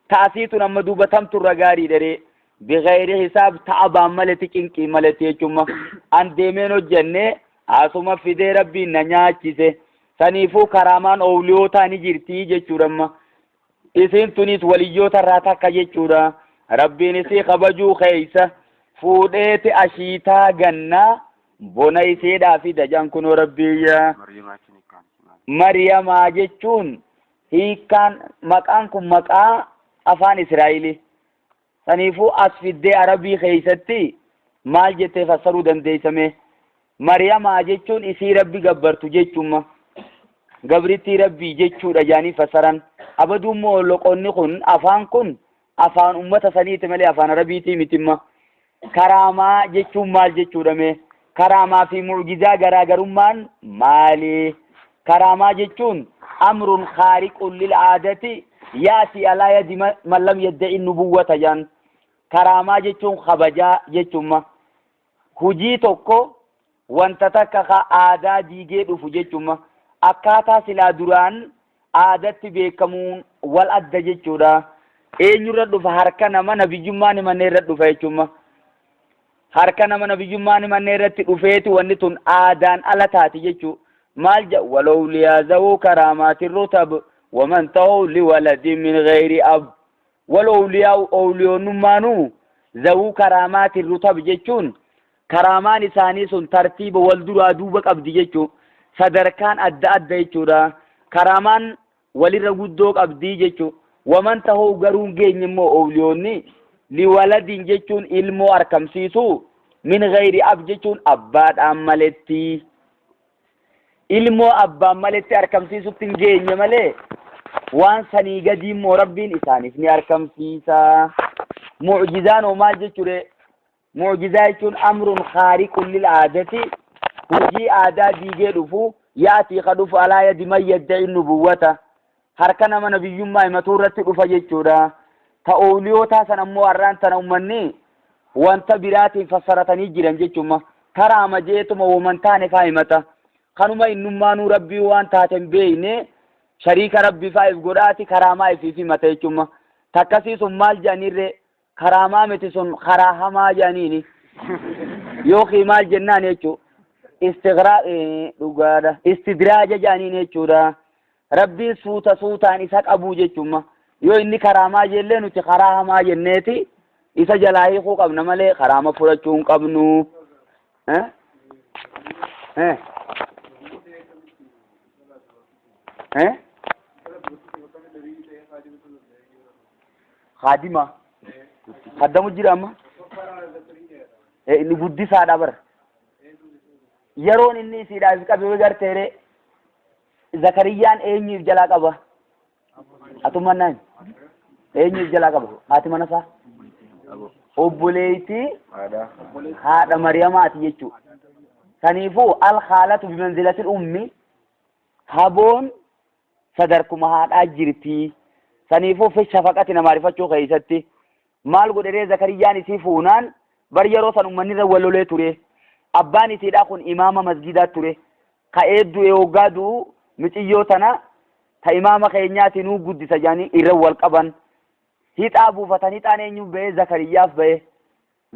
A: Ta'asii tun amma duuba tamtu irra gaariidha ree. Bigheyri hisaab ta'abaan maletti cinqii maletti jechuun an deemeen hojjenne asuma fidee rabbiin na nyaachise. Saniifuu karaamaan oowliyootaa ni jirti jechuudha amma. Isiin tunis waliyyoota irraa takka jechuudha. Rabbiin isii kabajuu keeysa fuudheeti ashiitaa gannaa bona isiidhaa fida jaan kunoo Rabbiiyya. Mariyamaa jechuun hiikkaan maqaan kun maqaa afaan Israa'ili. Saniifuu as fiddee Arabii keeysatti maal jettee fassaruu dandeeysame? Mariyamaa jechuun isii Rabbi gabbartu jechuma. Gabrittii Rabbii jechuudha jaanii fassaran. Abaduu immoo loqonni kun afaan kun afaan ummata saniiti malee afaan Arabiitii mitimma. Karaamaa jechuun maal jechuudha mee? Karaamaa fi mu'jizaa garaagarummaan maali? Karaamaa jechuun amrun khaariqun lil aadati yaati alaa yadi man lam yadda'i nubuwwata jaan. Karaamaa jechuun kabajaa jechuun hujii tokko wanta takka ka aadaa diigee dhufu jechuun akkaataa silaa duraan aadatti beekamuun wal adda jechuudha. Eenyurra dhufa harka nama nabiyyummaan himannee irra dhufa jechuun harka nama nabiyyummaan himannee irratti dhufeeti wanni tun aadaan ala taati jechuu maal jedha walow liyaazawuu karaamaatin rutab waman ta'uu liwaladin min gayri ab walow liyaa owliyoonnummaanuu zawuu karaamaatin rutab jechuun karaamaan isaanii sun tartiiba wal duraa duuba qabdi jechuu sadarkaan adda adda jechuudha karaamaan walirra guddoo qabdii jechuu waman tahuu garuu hin geenye immoo owliyoonni liwaladin jechuun ilmoo arkamsiisuu min gayri ab jechuun abbaadhaan maletti ilmoo abbaan maletti arkamsiisutti hin geenye malee waan sanii gadii immoo rabbiin isaaniif ni arkamsiisa mu'jizaan hoo maal jechuudha Mu'jizaa jechuun amrun khaariqun lil aadati hojii aadaa diigee dhufu yaatii ka dhufu alaa yadi man yadda'i nubuwwata harka nama nabiyyummaa himatuu irratti dhufa jechuudha. Ta ooliyootaa san ammoo har'aan tana ummanni wanta biraatiin fassaratanii jiran jechuudha. Karaama jeetuma woman taane faa himata. Kanuma innummaanuu rabbii waan taate hin beekne shariika rabbii faa if godhaati karaamaa ifiif himata jechuudha. Takkasii sun maal jedhaniirree karaamaa miti sun karaa hamaa jedhaniini yookiin maal jennaan jechuu istighraa dhugaadha istidraaja jedhaniin jechuudha rabbiin suuta suutaan isa qabuu jechuuma yoo inni karaamaa jellee nuti karaa hamaa jenneeti isa jalaa hiikuu qabna malee karaama fudhachuu hin qabnu. Eh? Eh? Eh? Haadima. Haddamu jira amma. Inni guddisaadha bara. Yeroon inni isiidhaaf qabe yoo garteere Zakariyyaan eenyuuf jalaa qaba? Atummaan naan eenyuuf jalaa qaba? Haati mana isaa? Obboleettii haadha Maryamaati jechuudha. Saniifuu al-khaalatu bimanzilatil ummi haboon sadarkuma haadhaa jirti. Saniifuu fi shafaqati namaa rifachuu keessatti maal godheree Zakariyyaan isii fuunaan bar yeroo san ummanni irra wal lolee ture. Abbaan isiidhaa kun imaama masgiidaa ture. Ka'ee du'e hoggaa du'u miciyyoo tana ta imaama keenyaati nuu guddisa jedhanii irra wal qaban. Hixaa buufatan hixaan eenyuuf ba'ee Zakariyyaaf ba'e.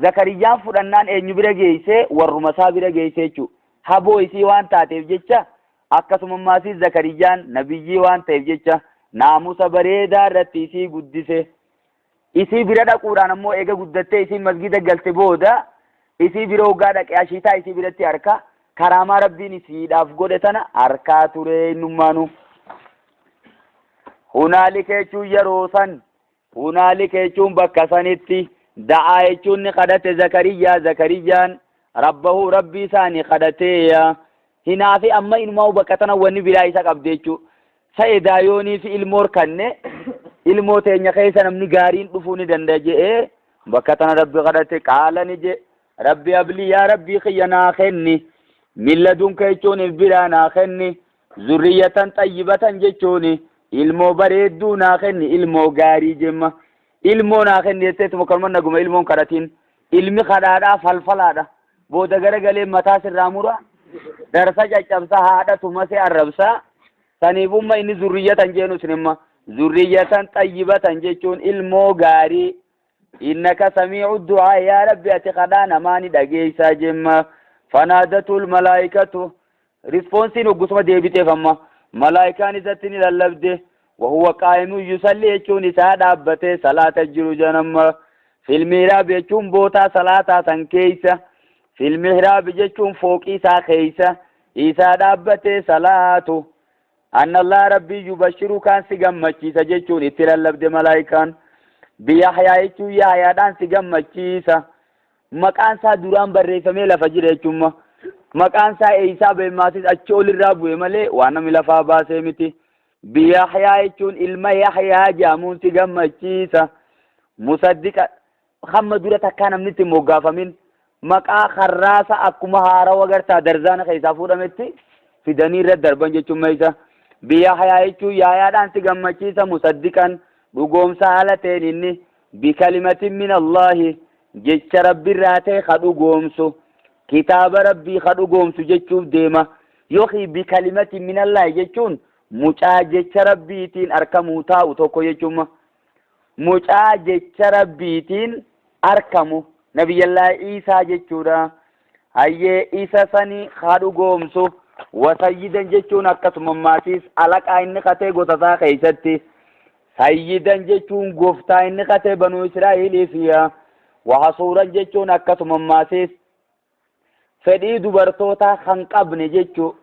A: Zakariyyaan fudhannaan eenyu bira geessee warruma isaa bira geessee jechuudha. Haboo isii waan taateef jecha akkasuma maasii Zakariyyaan nabiyyii waan ta'eef jecha naamusa bareedaa irratti isii guddise. Isii bira dhaquudhaan ammoo eega guddattee isiin masgida galte booda isii bira hoggaa dhaqe ashiitaa isii biratti harka karaamaa rabbiin isiidhaaf godhe tana harkaa ture innummaanuu. Hunaalika jechuun yeroo san hunaalika jechuun bakka sanitti da'aa jechuun ni kadhate Zakariyyaa Zakariyyaan rabbahu rabbii isaa ni kadhateeya. Hinaafi amma inumaa bakka tana wanni biraa isa qabde jechuudha. Sa'edaa yoonii fi ilmoo kanne ilmoo teenya keessa namni gaariin dhufuu ni danda'a je'ee bakka tana rabbi kadhate qaala ni je rabbi ablii yaa rabbii kiyya naa kenni min ladunka jechuun if biraa naa kenni zurriyyatan xayyibatan jechuun ilmoo bareedduu naa kenni ilmoo gaarii jemma ilmoo naa kenni jetteetuma kanuma naguma ilmoon kadhatiin ilmi kadhaadhaa falfalaadha booda garagalee mataa sirraa mura darsa caccabsa haadha tumase arrabsa saniifumma inni zurriyyatan jeenu isinimma zurriyyatan xayyibatan jechuun ilmoo gaarii innaka samiicu du'aa yaa rabbi ati kadhaa namaa ni dhageeysaa jemma fanaadatul malaayikatu rispoonsiin hoggusuma deebiteef amma malaayikaan isatti ni lallabde wahuwa qaa'imun yusalli jechuun isaa dhaabbatee salaata jiru janamma fil mihraabi jechuun bootaa salaataa san keeysa fil mihraabi jechuun fooqii isaa keeysa isaa dhaabbatee salaatu anna allah rabbii yubashiru kaan si gammachiisa jechuun itti lallabde malaayikaan biyahyaa jechuun yahyaadhaan si gammachiisa Maqaan isaa duraan barreeffamee lafa jira jechuun maqaan isaa eeysaa ba'e maasis achi olirraa bu'e malee waan namni lafaa baasee miti. Biyahyaa jechuun ilma Yahyaa jedhamuun si gammachiisa. Musaddiqa hamma dura takkaa namni itti hin moggaafamin maqaa harraasa akkuma haarawa gartaa darzaana keessaa fuudhametti fidanii irra darban jechuun meeysa. Biyahyaa jechuun Yahyaadhaan si gammachiisa musaddiqan dhugoomsa haala ta'een inni bikalimatin min Allaahi jecha Rabbirraa ta'e ka dhugoomsu kitaaba Rabbii ka dhugoomsu jechuuf deema yookiin bikalimatin min Allaahi jechuun mucaa jecha Rabbiitiin arkamuu taa'u tokko jechuun mucaa jecha Rabbiitiin arkamu nabiyyallaa Iisaa jechuudha. Hayyee isa sani ka dhugoomsu wasayyidan jechuun akkasuma maasiis alaqaa inni katee gosa isaa keessatti Sayyidan jechuun gooftaa inni katee banuu Israa'eliif wahasuuran jechuun akkasuma maasis fedhii dubartootaa kan qabne jechuu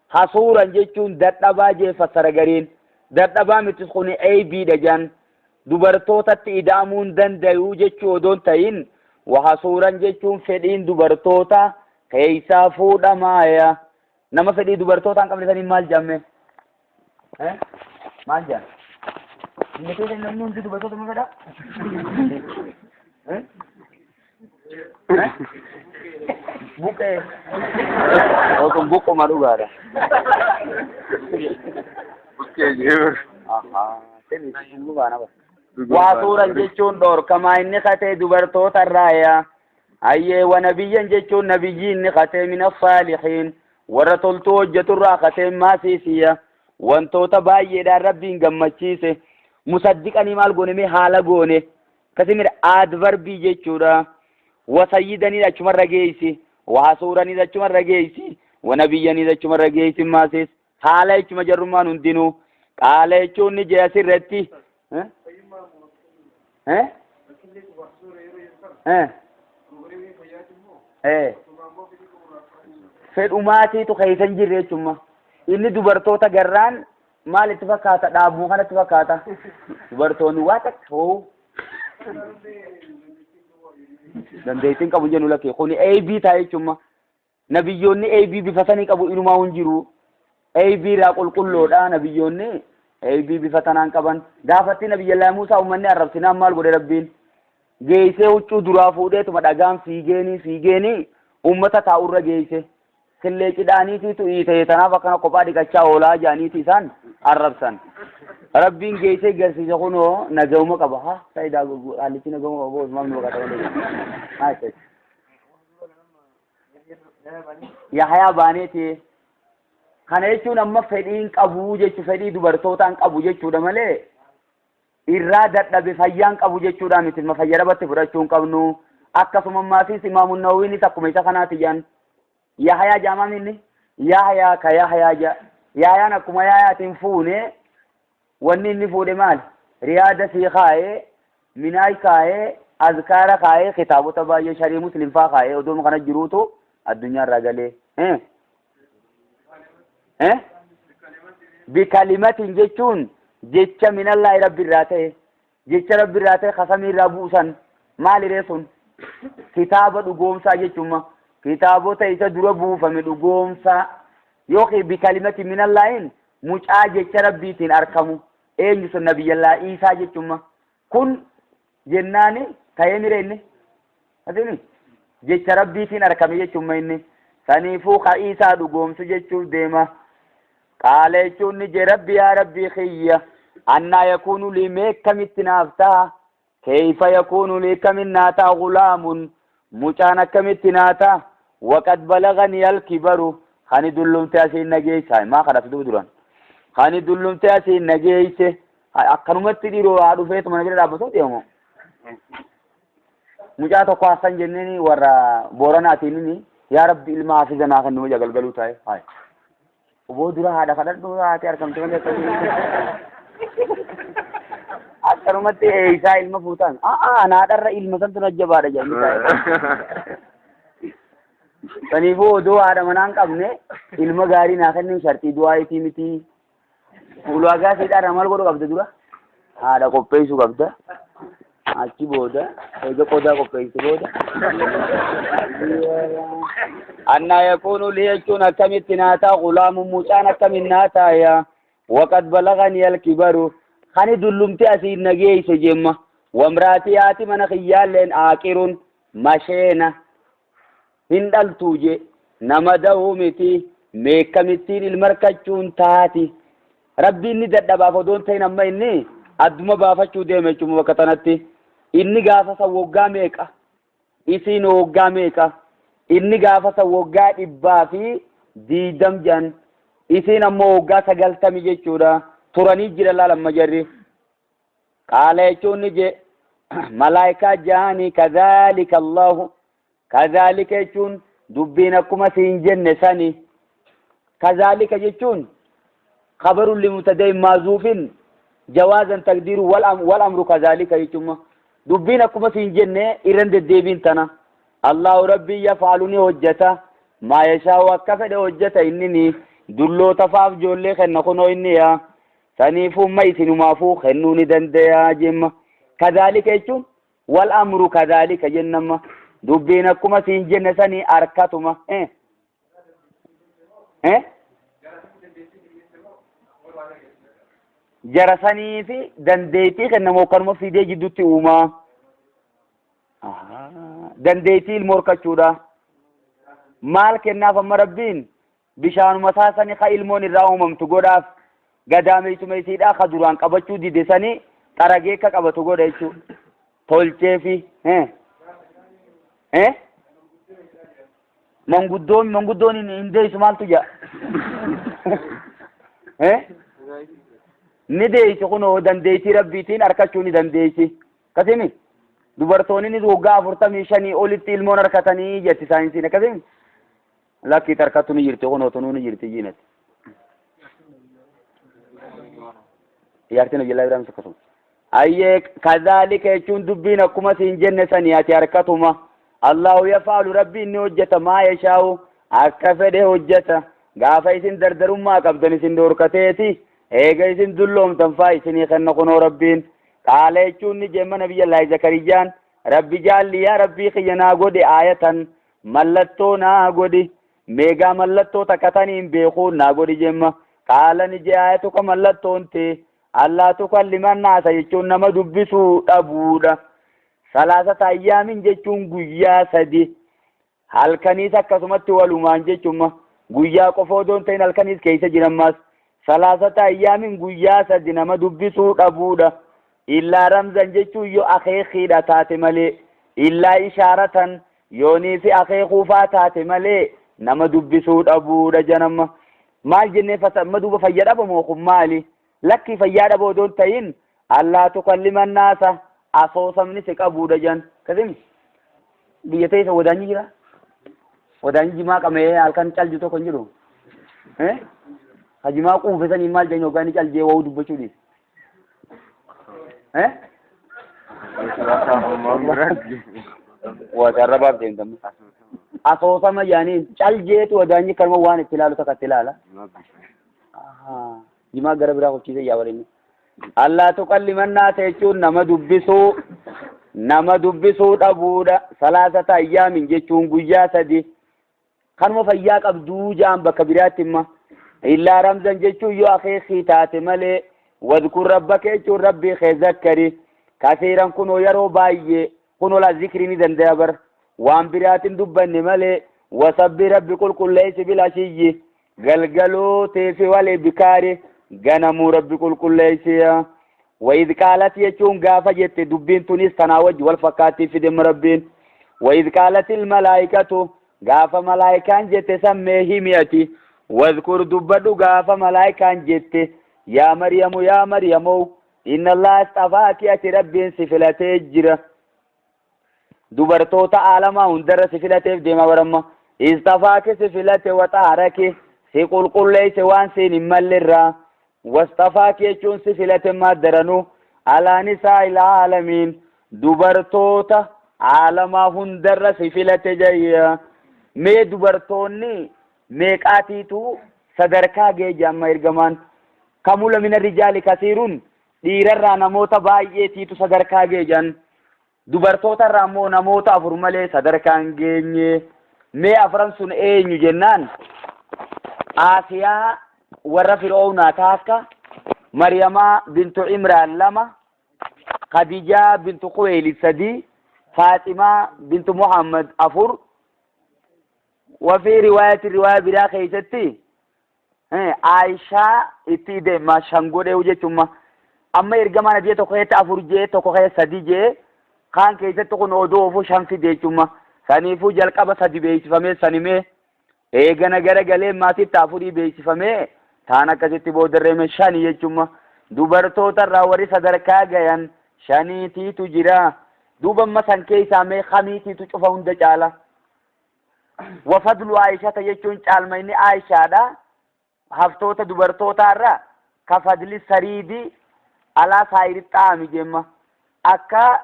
A: hasuuran jechuun dadhabaa jee fassara gariin dadhabaa mitis kun eeybiidha jedhan dubartootatti ida'amuu hin danda'u jechuu odoon ta'in wahasuuran jechuun fedhiin dubartoota keessaa fuudhamaaya nama fedhii dubartootaa hin qabne saniin maal jedhame Eh? Maal jedhan? Biyya keessa namni hundi dubartoota ma fedha? Eh? Eh? Buqqee. Kun buqquma dhugaadha.
B: Buqqee jiru.
A: Ahaa. Sirri dhugaana bara. Waa suuran jechuun dhorkamaa inni katee dubartoota irraa hayyee wa nabiyyan jechuun nabiyyii inni katee min assaalihiin warra toltuu hojjeturraa katee maasiisiya wantoota baay'eedhaan rabbiin gammachiise musaddiqanii maal goone mee haala goone kasimir adverbii jechuudha wa sayyidanii achumarra geessi wa hasuuranii achumarra geessi wa nabiyyanii achumarra geessi maasiis haala jechuma jarrummaan hundinuu qaala jechuun ni jee asirratti Eh? Eh? Eh? Eh. Fedhumaatiitu keessa hin jirre jechumma. Inni dubartoota garraan maal itti fakkaata dhaabuu kanatti fakkaata. Dubartoonni waa takka hoo dandeettiin qabu jennu lakkee kuni AB ta'a jechumma. Nabiyyoonni eeybii bifa sanii qabu inumaa hin jiru. Eeybii irraa qulqulloodha nabiyyoonni eeybii bifa tanaan qaban. Gaafatti nabiyyallaa Muusaa uummanni arrabsinaan maal godhe rabbiin? Geeysee huccuu duraa fuudheetuma dhagaan fiigeenii fiigeenii ummata taa'urra geeyse. Killee cidhaaniitiitu iita'e tanaaf akkana kophaa dhiqachaa oolaa jedhaniiti isaan arrabsan. Rabbiin geessee garsiise kunoo nagahuma qaba. Ha saayidaa haallichi nagahuma qaba boos maaf nu baqata malee. Haa jechuudha. Yahayaa baaneeti. Kana jechuun amma fedhiin qabu jechu fedhii dubartootaan qabu jechuudha malee irraa dadhabe fayyaan qabu jechuudha miti ma fayya dhabatti fudhachuu hin qabnu. Akkasuma ammaafis Imaamu Nawawiinis akkuma isa kanaati jedhan. Yahayaa jaamaa inni Yahayaa ka Yahayaa ja Yahayaan akkuma Yahayaatiin fuune wanni inni fuudhe maali? Riyaada sii kaa'ee minaaj kaa'ee azkaara kaa'ee kitaabota baay'ee sharii muslim faa kaa'ee odooma kana jiruutu addunyaa irraa galee. Eh? Eh? Bikalimatin jechuun jecha minallaahi rabbi irraa ta'e jecha rabbi irraa ta'e ka samii irraa buusan maali ree sun kitaaba dhugoomsaa jechuuma kitaabota isa dura buufame dhugoomsaa yookiin bikalimati minallaahin mucaa jecha rabbiitiin arkamu eenyu sun nabiyyallaa Iisaa jechuuma kun jennaani ta'ee mire inni Atini jecha rabbiitiin arkame jechuuma inni saniifuu ka Iisaa dhugoomsu jechuuf deema Qaala jechuun ni jee rabbi yaa rabbii kiyya annaa yakuunu lii mee akkamitti naaf ta'a keeyfa yakuunu lii kamin naa ta'a gulaamun mucaan akkamitti naa ta'a waqad balaganii alkibaru kani dullumte asiin na geeysa maa kadhatu duba duran kani dullumte asiin na geeyse akkanumatti dhiroo haa dhufeetuma na bira dhaabbatoo deemu mucaa tokko hassan jenneeni warra booranaatiin inni yaa rabbi ilma hafiza naa kennu maja galgaluu taa'e haay oboo dura haadha kadhadhu haati argamte malee akkasii akkanumatti eeysaa ilma fuutaan a'aa ana haadharra ilma santu na jabaadha jedhanii taa'e saniifuu odoo haadha manaa hin qabne ilma gaarii naa kennin sharxii du'aa itii miti Ulaagaa siidhaarraa maal godhuu qabda dura? Haadha qopheessuu qabda. Achi booda eega qodaa qopheessite booda. Annaa yakuunu lii jechuun akkamitti naa ta'a gulaamun mucaan akkamiin naa ta'a waqad balagani alkibaru kani dullumti asiin na geeyse jemma wamraatii haati mana kiyyaalleen aaqirun masheena hin dhaltuu je nama dahuu miti meekkamittiin ilma arkachuun taati rabbiin ni dadhabaaf odoon ta'in amma inni adduma baafachuu deema jechuun bakka tanatti inni gaafa san woggaa meeqa isiin woggaa meeqa inni gaafa san woggaa 120 jedhan isiin ammoo woggaa 90 jechuudha turanii jira laal amma jarri qaala jechuun ni je malaayikaa ja'anii kadhaalika allahu Kazaalika jechuun dubbiin akkuma siin jenne sani. Kazaalika jechuun kabarun limubtada'in maazuufin jawaazan taqdiiru wal amru kazaalika jechuun dubbiin akkuma siin jenne irran deddeebiin tana. Allahu rabbii yafaalu ni hojjata maa yashaa'u akka fedhe hojjata inni ni dulloota faaf ijoollee kenna kunoo inni yaa saniifuu ma isinumaafuu kennuu ni danda'a jemma. Kazaalika jechuun Wal amru kadhaalika jennamma dubbiin akkuma siin jenne sanii arkatuma eh eh jara sanii fi dandeettii kennamu akkanuma fidee jidduutti uumaa dandeettii ilmoo horkachuudha maal kennaaf amma rabbiin bishaanuma isaa sani ka ilmoon irraa uumamtu godhaaf gadaameessuma isiidhaa ka duraan qabachuu dide sani xaragee akka qabatu godha jechuu tolcheefi eh eh manguddoon manguddoon hin deessu maaltu jaa eh ni deessi kunoo dandeettii rabbiitiin harkachuu ni dandeessi akkasimi dubartoonni waggaa 45 olitti ilmoon harkatanii jetti saayinsiin akkasimi Lakkii tarkattu ni jirti kunoo tunuu ni jirti jiinati. Jaartiin Abdullaa Ibrahim akkasuma. Ayyee kadhaalika jechuun dubbiin akkuma siin jenne sanii ati harkatuma. Allahu yafaalu rabbi inni hojjeta maa yashaa'u akka fedhe hojjeta. Gaafa isin dardarummaa qabdan isin dhoorkateeti eega isin dulloomtan faa isinii kenna kunoo rabbiin. Qaala jechuun ni jemma nabiyyallaahi Zakariyyaan rabbi jaalli yaa rabbii kiyya naa godhe aayatan Mallattoo naa godhi. Meegaa mallattoo takka taniin beekuun naa godhi jemma. Qaala ni jee aayatuka mallattoon tee. Allaa tukalliman naasa jechuun nama dubbisuu dhabuudha. Salaasata ayyaamin jechuun guyyaa 3, halkaniis akkasumatti walumaan jechumma. Guyyaa qofa odoo hin ta'in halkaniis keessa jiran maas. Salaasata ayyaamin guyyaa 3 nama dubbisuu dhabuudha. Illaa ramzan jechuun yoo akeekiidha taate malee, illaa ishaaratan yoonii fi akeekuufaa taate malee nama dubbisuu dhabuudha janamma. Maal jennee amma duuba fayya dhabamoo kun maali? Lakkii, fayyaa dhaboo odoo hin ta'in allaa tukallima naasa, asoosamni si qabuudha jan. Kasimi biyya teessa wadaanyi jira. Wadaanyi jimaa qamee halkan calju tokko hin jiru. Ha jimaa quufe sanii maal jennu hoggaa inni caljee wa'uu dubbachuu dhiise. Wasarrabaaf deemtamu. Asoosama jaaniin caljeetu wadaanyi kanuma waan itti ilaalu takka itti ilaala. Jimaa gara biraa hojjiise yaa waliin. Allaa tuqallimannaasa jechuun nama dubbisuu dhabuudha. Salaasata ayyaamin jechuun guyyaa 3. Kanuma fayyaa qabduu jaan bakka biraatti imma. Illaa ramzan jechuun yoo akeekii taate malee. Wadkur rabbaka jechuun rabbii kee zakkari. Kasiiran kunoo yeroo baay'ee kunoo laa zikrii ni danda'a bar. Waan biraatiin dubbanne malee, wasabbi rabbi qulqulleessi, bil ashiyyi galgalootii fi wal ibkaari ganamuu rabbi qulqulleessi. Wayid qaalat jechuun gaafa jette, dubbiin tunis tanaa wajji wal fakkaattii fidem rabbiin. Wayid qaalat ilmalaayikatu, gaafa malaayikaan jette sammee himi'ati. Wadkur dubbadhu gaafa malaayikaan jette, yaa Maryamu, yaa Maryamow, inna Allaha istafaaki, ati rabbiin si filatee jira. Dubartoota aalamaa hundarra si filateef deema baramma. Istafaaki si filate, waxaaraki si qulqulleeyse waan siin hin mallerraa. Wastafaaki jechuun si filate maaddaranuu alaa nisaa ilaalamiin, dubartoota aalamaa hundarra si filate jayya. Mee dubartoonni meeqaatiitu sadarkaa geeja amma ergamaan? Kamula mina rijaali kasiirun, dhiirarraa namoota baay'eetiitu sadarkaa geejan. Dubartootarraa immoo namoota afur malee sadarkaan geenye. Mee afran sun eenyu jennaan, Aasiyaa warra Fir'oownaa taakka, Mariyamaa bintu Imraan lama, Khadijaa bintu Khuweylid sadi, Faaximaa bintu Muhammad afur. Wafii riwaayati, riwaaya biraa keessatti Aayishaa itti deema shan godhee jechuun. Amma ergamaan adii tokko keessatti afur jee, tokko keessa sadi jee, kaan keessatti kun oduu ofu shan fide jechuun. Saniifuu jalqaba sadi beeksifamee, sanimee eegana gara galee maatitti afurii beeksifamee, taan akkasitti boodarreeme shani jechuun. Dubartoota irraa warri sadarkaa gayan shaniitiitu jira. Duuba amma san keessaa mee kamiitiitu cufa hunda caala? Wafadlu Aayishata jechuun caalma inni Aayishaadha haftoota dubartootaarra ka fadli sariidi alaa saayiri xaami jemma, akka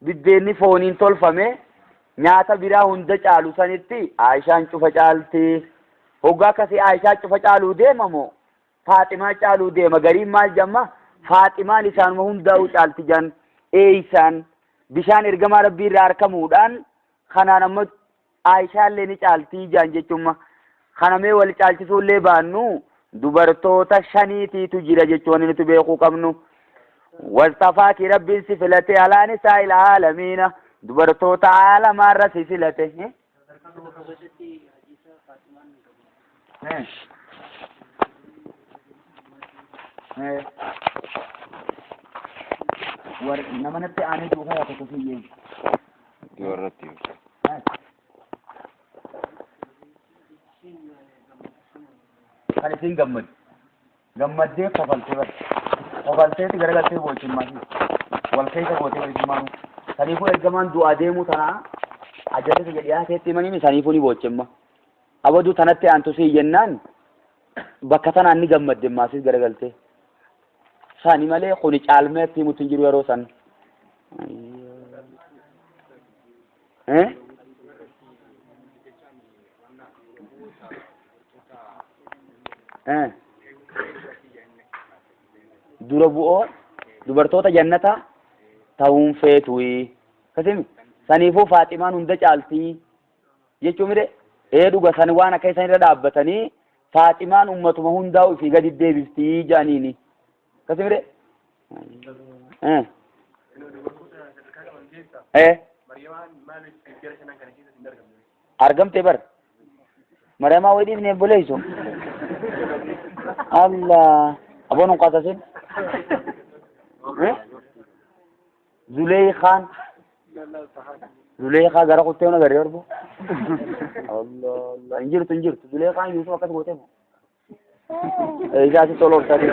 A: biddeenni fooniin tolfame nyaata biraa hunda caalu sanitti Aayishaan cufa caalti. Hoggaa akkasii Aayishaa cufa caaluu deema moo Faaximaa caaluu deema? Gariin maal jamma? Faaximaan isaanuma hundaa'uu caalti jan. Eeysaan? Bishaan ergamaa rabbii irraa arkamuudhaan kanaan amma Aayishaallee ni caaltii jaan jechuun. Kana mee wal caalchisuullee baannu, dubartoota shaniitiitu jira jechuun wanni nuti beekuu qabnu. Wastafaaki, rabbiin si filate, alaa nisaa il aalamiina, dubartoota aalamaarra si filate.
B: Sadarkaa tokko keessatti hadiisa Faaximaan ni qabu.
A: War nama natti aanee duukaa yaa tokko siyyeen.
C: Warratti.
A: Kan isin gammadu. Gammaddee kofaltee bar. Kofalteeti garagaltee boochummaa wal keessa gootee wal maanu. Saniifuu ergamaan du'aa deemuu tanaa ajalli kiyya dhiyaateetti himanii, saniifuu ni boochimma. Abaduu tanatti aantu sii jennaan bakka tanaan ni gammadde maasis garagaltee. Sani malee kuni caalmeetti himutti hin jiru yeroo san. Eh? Eh? Dura bu'oo dubartoota jannataa ta'uun feetuyi. Kasimi saniifuu Faaximaan hunda caaltii jechuu mire ee dhuga sani waan akka isan irra dhaabbatanii Faaximaan ummatuma hundaa ofii gadi deebiftii jedhaniini. Kasimire? Eh. Eh, argamte bar Mariyamaa way dhiifne obboleeyso. Allah, aboon hin qasasin. Zuleykaan, Zuleykaa gara kuttee na garee orbo. Allah Allah, hin jirtu, hin jirtu Zuleykaan. Yuusuf akkas gootee moo isaa si tola hortaati.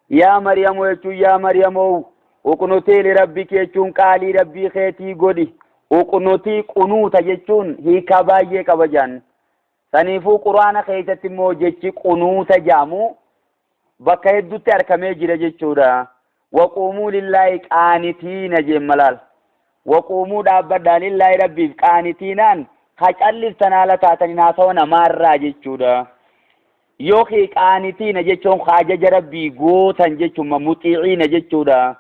A: Yaa Maryamu jechuun, yaa Maryamoo, uqnutii lirabbiki jechuun qaalii rabbii keetii godhi. Uqnutii, qunuuta jechuun hiikaa baay'ee qaba jaan. Saniifuu Quraana keessatti immoo jechi qunuuta jaamu bakka hedduutti argamee jira jechuudha. Waquumuu lillaahi qaanitiina jeen malaal. Waquumuu, dhaabbadhaa, lillaahi, rabbiif, qaanitiinaan, ka calliftan haala taataniin haasawa namaarraa jechuudha. Yookiin qaanitiina jechuun ka ajaja rabbii gootan jechuun muxiiciina jechuudha.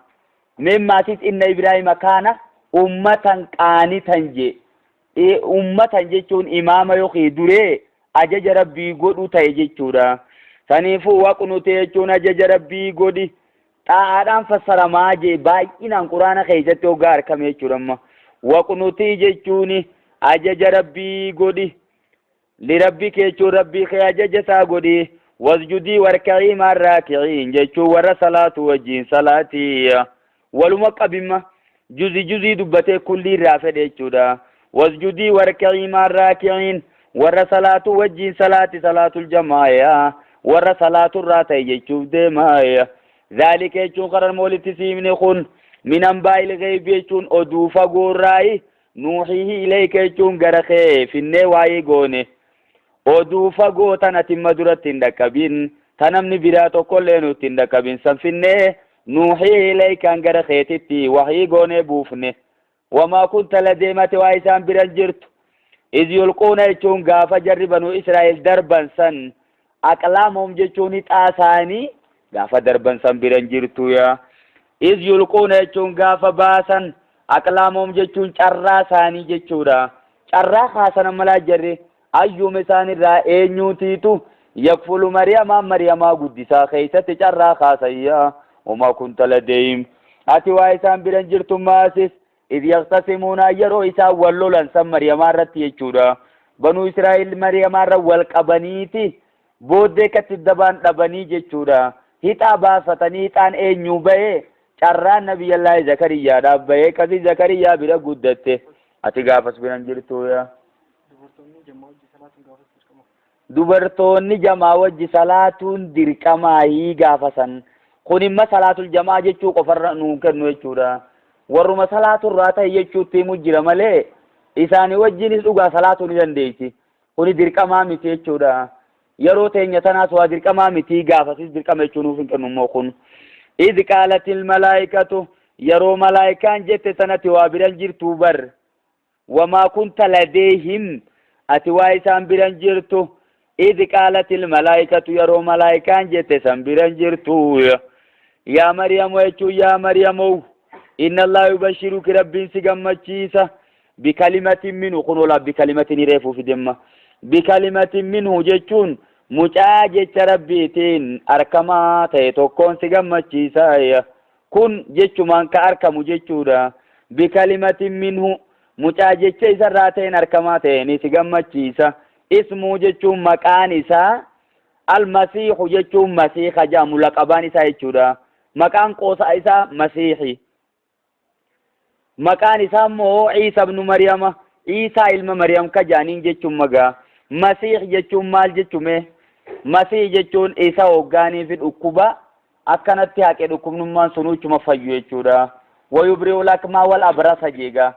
A: Meemmaasis inna Ibraahima kaana ummatan qaanitan je. Ummatan jechuun imaama yookiin duree ajaja rabbii godhu ta'e jechuudha. Saniifuu waqnuti jechuun ajaja rabbii godhi. Xaa'aadhaan fassaramaa jee baay'inaan Quraana keessatti hoggaa argame jechuudha amma. Waqnutii jechuun ajaja rabbii godhi. Lirabbi jechuun rabbii kee ajaja isaa godhi. Wasjudii warka'ii ma'ar raakiciin jechuun warra salaatu wajjin salaatii. Waluma qabimma juzi juzii dubbatee kulli irraa fedhe jechuudha. Wasjudii warka'ii ma'ar raakiciin, warra salaatu wajjin salaati, salaatul jamaa'a, warra salaatu irraa ta'e jechuuf deemaa. Zaalika jechuun karan walitti siimne kun min anbaa'il ghaybi jechuun oduu fagoorraayi, nuuxiihi ilayka jechuun gara kee finnee waa'ee goone, oduu fagoo tan atimma duratti hin dhaqqabin, ta namni biraa tokkollee nutti hin dhaqqabin san finnee nuuxiihi ilaykaan gara keetitti wahii goonee buufne. Wamaa kunta ladeemate, waa isaan biran jirtu, iz yulquuna jechuun gaafa jarri banuu Israa'el darban san, aqlaamahum jechuun hixaa isaanii gaafa darban san biran jirtu yaa. Iz yulquuna jechuun gaafa baasan, aqlaamahum jechuun carraa isaanii jechuudha. Carraa kaasan ammalaa jarri ayyuum isaanirraa eenyuutiitu yakfulu Mariyamaa, Mariyamaa guddisaa keessatti carraa kaasayyaa. Wamaa kunta ladeeyim, ati waa isaan biran jirtu maasis, iz yaqtasimuuna, yeroo isaan wal lolan san Mariyamaa irratti jechuudha. Banuu Israa'el Mariyamaa irra wal qabaniiti booddee katti dabaan dhabanii jechuudha. Hixaa baafatanii hixaan eenyuu bahee, carraan Nabiyyallaahi Zakariyyaadhaaf bahee kasi Zakariyyaa bira guddatte. Ati gaafas biran jirtu yaa.
B: Dubartoonni jamaa hojii salaatuun gaafas dirqama.
A: Dubartoonni jamaa wajji salaatuun dirqamaayii gaafa san. Kun imma salaatul jamaa jechuu qofarra nuu kennu jechuudha. Warruma salaaturraa ta'e jechuutti himu jira malee isaanii wajjinis dhugaa salaatuu ni dandeessi. Kuni dirqamaa miti jechuudha. Yeroo teenya tanaas waa dirqamaa miti, gaafasis dirqama jechuu nuuf hin kennu immoo kun. Idh qaalatil malaayikatu, yeroo malaayikaan jette sanatti waa biran jirtuu bar. Wamaa kunta ladeehim, ati waa isaan biran jirtu, idh qaalatil malaayikatu, yeroo malaayikaan jette san biran jirtu. Yaa Maryamu jechuun, yaa Maryamow, inna Allah yubashiruki, rabbiin si gammachiisa, bikalimatin minhu, kun olaa bikalimatin hireefuu fidemma. Bikalimatin minhu jechuun mucaa jecha rabbiitiin arkamaa ta'e tokkoon si gammachiisa. Kun jechumaan ka arkamu jechuudha. Bikalimatin minhu, mucaa jecha isarraa ta'een arkamaa ta'e ni si gammachiisa. Ismuu jechuun maqaan isaa, almasiihu jechuun masiiha jedhamu laqabaan isaa jechuudha. Maqaan qoosa isaa masiihi. Maqaan isaa immoo Iisa ibnu Maryama, Iisaa ilma Maryam ka jedhaniin jechuun magaa. Masiih jechuun maal jechume? Masiih jechuun isa hoggaanii fi dhukkuba akkanatti haqe dhukkubnummaan sunuu ichuma fayyu jechuudha. Wayubri'u lakmaa wal abrasa jeega.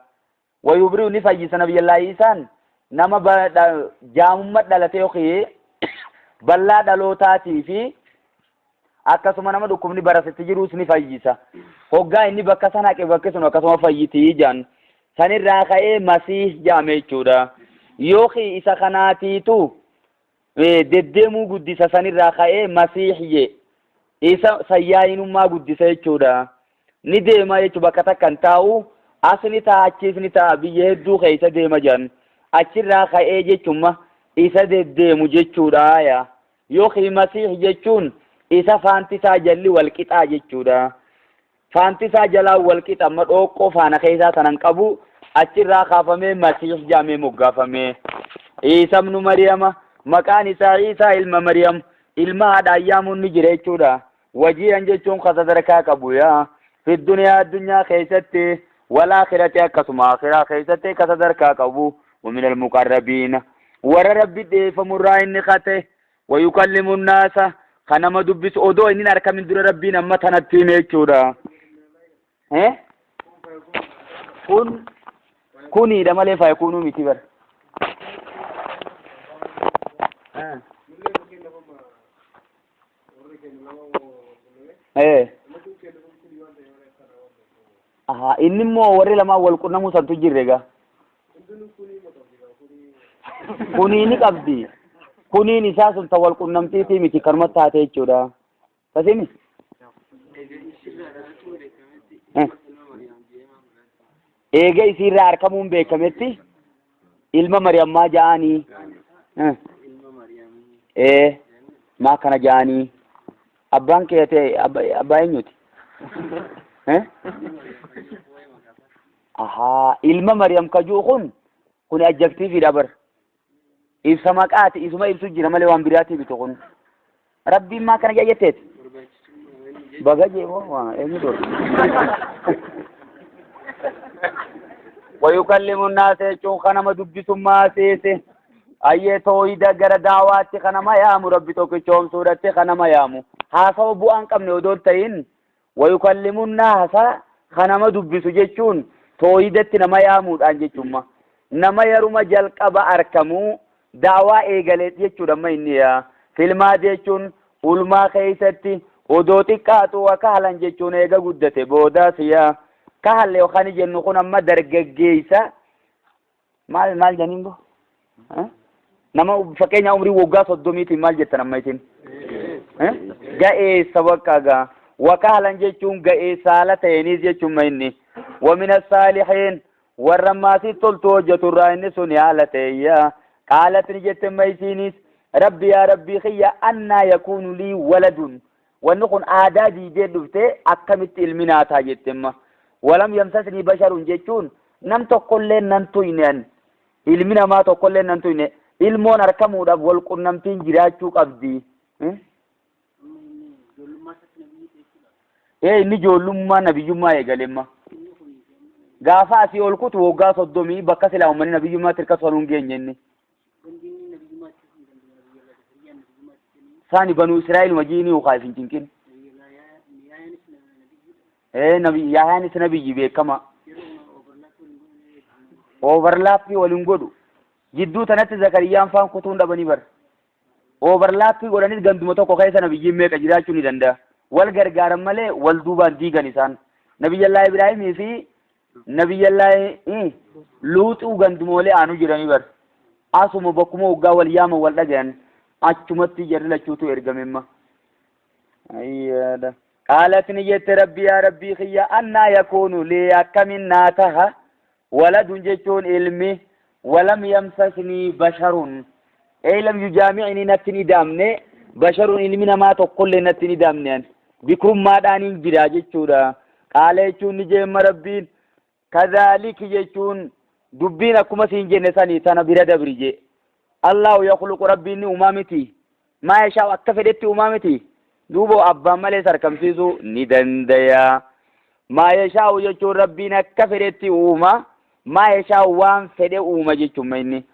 A: Wayubri'u, ni fayyisa Nabiyyallaahi Iisaan nama jaamummaa dhalate yookiin ballaa dhalootaatii fi akkasuma nama dhukkubni barasitti jirus ni fayyisa. Hoggaa inni bakka sana haqe bakki sun akkasuma fayyitii jaan. Sanirraa ka'ee Masiih jedhame jechuudha. Yookiin isa kanaatiitu deddeemuu guddisa, sanirraa ka'ee Masiih je. Isa sayyaayinummaa guddisa jechuudha. Ni deema jechuudha, bakka takka hin taa'u. As ni ta'a, achiis ni ta'a, biyya hedduu keessa deema jedhan. Achirraa ka'ee jechuun isa deddeemu jechuudha. Yaa. Yookiin Masiih jechuun Isa faanti isaa jalli wal qixaa jechuudha. Faanti isaa jalaa wal qixa amma dhooqqoo faana keessaa tanan qabu achirraa kaafamee Masiih jedhamee moggaafame. Iisa ibnu Mariyama maqaan isaa Iisaa ilma Mariyam ilma haadha ayyaamuun ni jira jechuudha. Wajiihan jechuun ka sadarkaa qabu yaa fi duniyaa addunyaa keessatti wal aakhirati akkasuma akhiraa keessatti ka sadarkaa qabu wa minal muqarrabiina warra rabbi dhiyeeffamu irraa inni kate wa yukallimu naasa ka nama dubbisu odoo inni hin arkamin dura rabbiin amma tanatti hime jechuudha. Eh? Kun kuniidha malee faayikunuu miti bara. Eh. Eh. Aha, inni immoo warri lamaan wal qunnamuu santu jirre egaa. Kunii ni qabdi. Kuniin isaa sun ta wal qunnamtiitii miti kanuma taate jechuudha. Kasimi? Eega isiirraa arkamuun beekametti ilma Mariyam maa ja'anii? Ee maa kana ja'anii? Abbaan kee ta'e abbaa eenyuti? Ahaa ilma Mariyam ka ji'u kun kun ajjektiifiidha bar. Ibsa maqaati isuma ibsu jira malee waan biraatii miti kun. Rabbiin maa kana jaa jetteet? Baga jee moo waa eenyu dura? Wayukallimu naasa jechuun kan nama dubbisummaa seese. Ayyee toohida gara daawaatti kan nama yaamu rabbi tokkichoomsuudhatti kan nama yaamu. Haasawa bu'aa hin qabne odoo hin ta'in Wayukallimu naasa ka nama dubbisu jechuun toohidatti nama yaamuudhaan jechumma. Nama yaruma jalqaba arkamu da'waa eegale jechuudha amma inni yaa. Filmaa jechuun ulmaa keessatti odoo xiqqaatu wa kahlan jechuun eega guddate boodaas yaa. Kahl yookaan jennu kun amma dargaggeessa maal maal janiin bo? Nama fakkeenya umrii waggaa soddomiitiin maal jettan amma isin? Ga'eessa bakka gaa. Wakaalan jechuun ga'eessa haala ta'eenis jechuun ma inni. Wamina saalihiin warra maasii toltuu hojjetu irraa inni sun haala ta'eeyya. Qaalat ni jette ma isiinis rabbi yaa rabbii kiyya annaa yakuunu lii waladun. Wanni kun aadaa diidee dhufte akkamitti ilmi naa ta'a jette amma. Walam yamsasnii basharun jechuun nam tokkollee nan tuyne an. Ilmi namaa tokkollee nan tuyne. Ilmoon arkamuudhaaf wal qunnamtiin jiraachuu qabdi.
B: Amma inni ijoollummaa isaatti nabiyyi ta'e jechuudha.
A: Ee inni ijoollummaa nabiyyummaa eegale amma.
B: Inni kun
A: Gaafa asii ol kutu waggaa soddomii bakka silaa uummanni nabiyyummaatti hirkatu sanuu hin geenye inni.
B: gandi inni nabiyyummaa itti hin danda'u nabiyyallah Zakariyaan nabiyyummaa itti kennee
A: Saani banuu Israa'el majiinii ukaa hin cinqin.
B: nabiyyallah Yaayaanis nabiyyudha.
A: Ee nabi Yaayaanis nabiyyi beekama.
B: Yeroo overlap waliin godhan
A: Overlaappii waliin godhu. Jidduu tanatti Zakariyaan faan kutuun dhabanii bara. Overlaappii godhanis ganduma tokko keessa nabiyyiin meeqa jiraachuu ni danda'a. Wal gargaaran malee wal duubaan diigan isaan. Nabiyyallaa Ibraahimii fi Nabiyyallaa Luuxuu ganduma walii aanu jiranii bar. Asuma bakkuma waggaa wal yaaman wal dhagayan achumatti jarri lachuutu ergame imma. Ayyaadha. Qaalat ni jette rabbi yaa rabbii kiyya annaa yakuunu lii akkamin naa taha waladun jechuun ilmi walam yamsasnii basharun ey lam yujaami'nii natti hin idaamne basharun ilmi namaa tokkollee natti hin idaamne ani bikrummaadhaaniin jira jechuudha qaala jechuun ni jeemma rabbiin kadhaaliki jechuun dubbiin akkuma siin jenne sanii tana bira dabri jee Allahu yakhluqu rabbiin ni uumaa miti maa yashaa'u akka fedhetti uumaa miti duuba abbaan malee sarkamsiisuu ni dandaya maa yashaa'u jechuun rabbiin akka fedhetti uuma maa yashaa'u waan fedhe uuma jechuun inni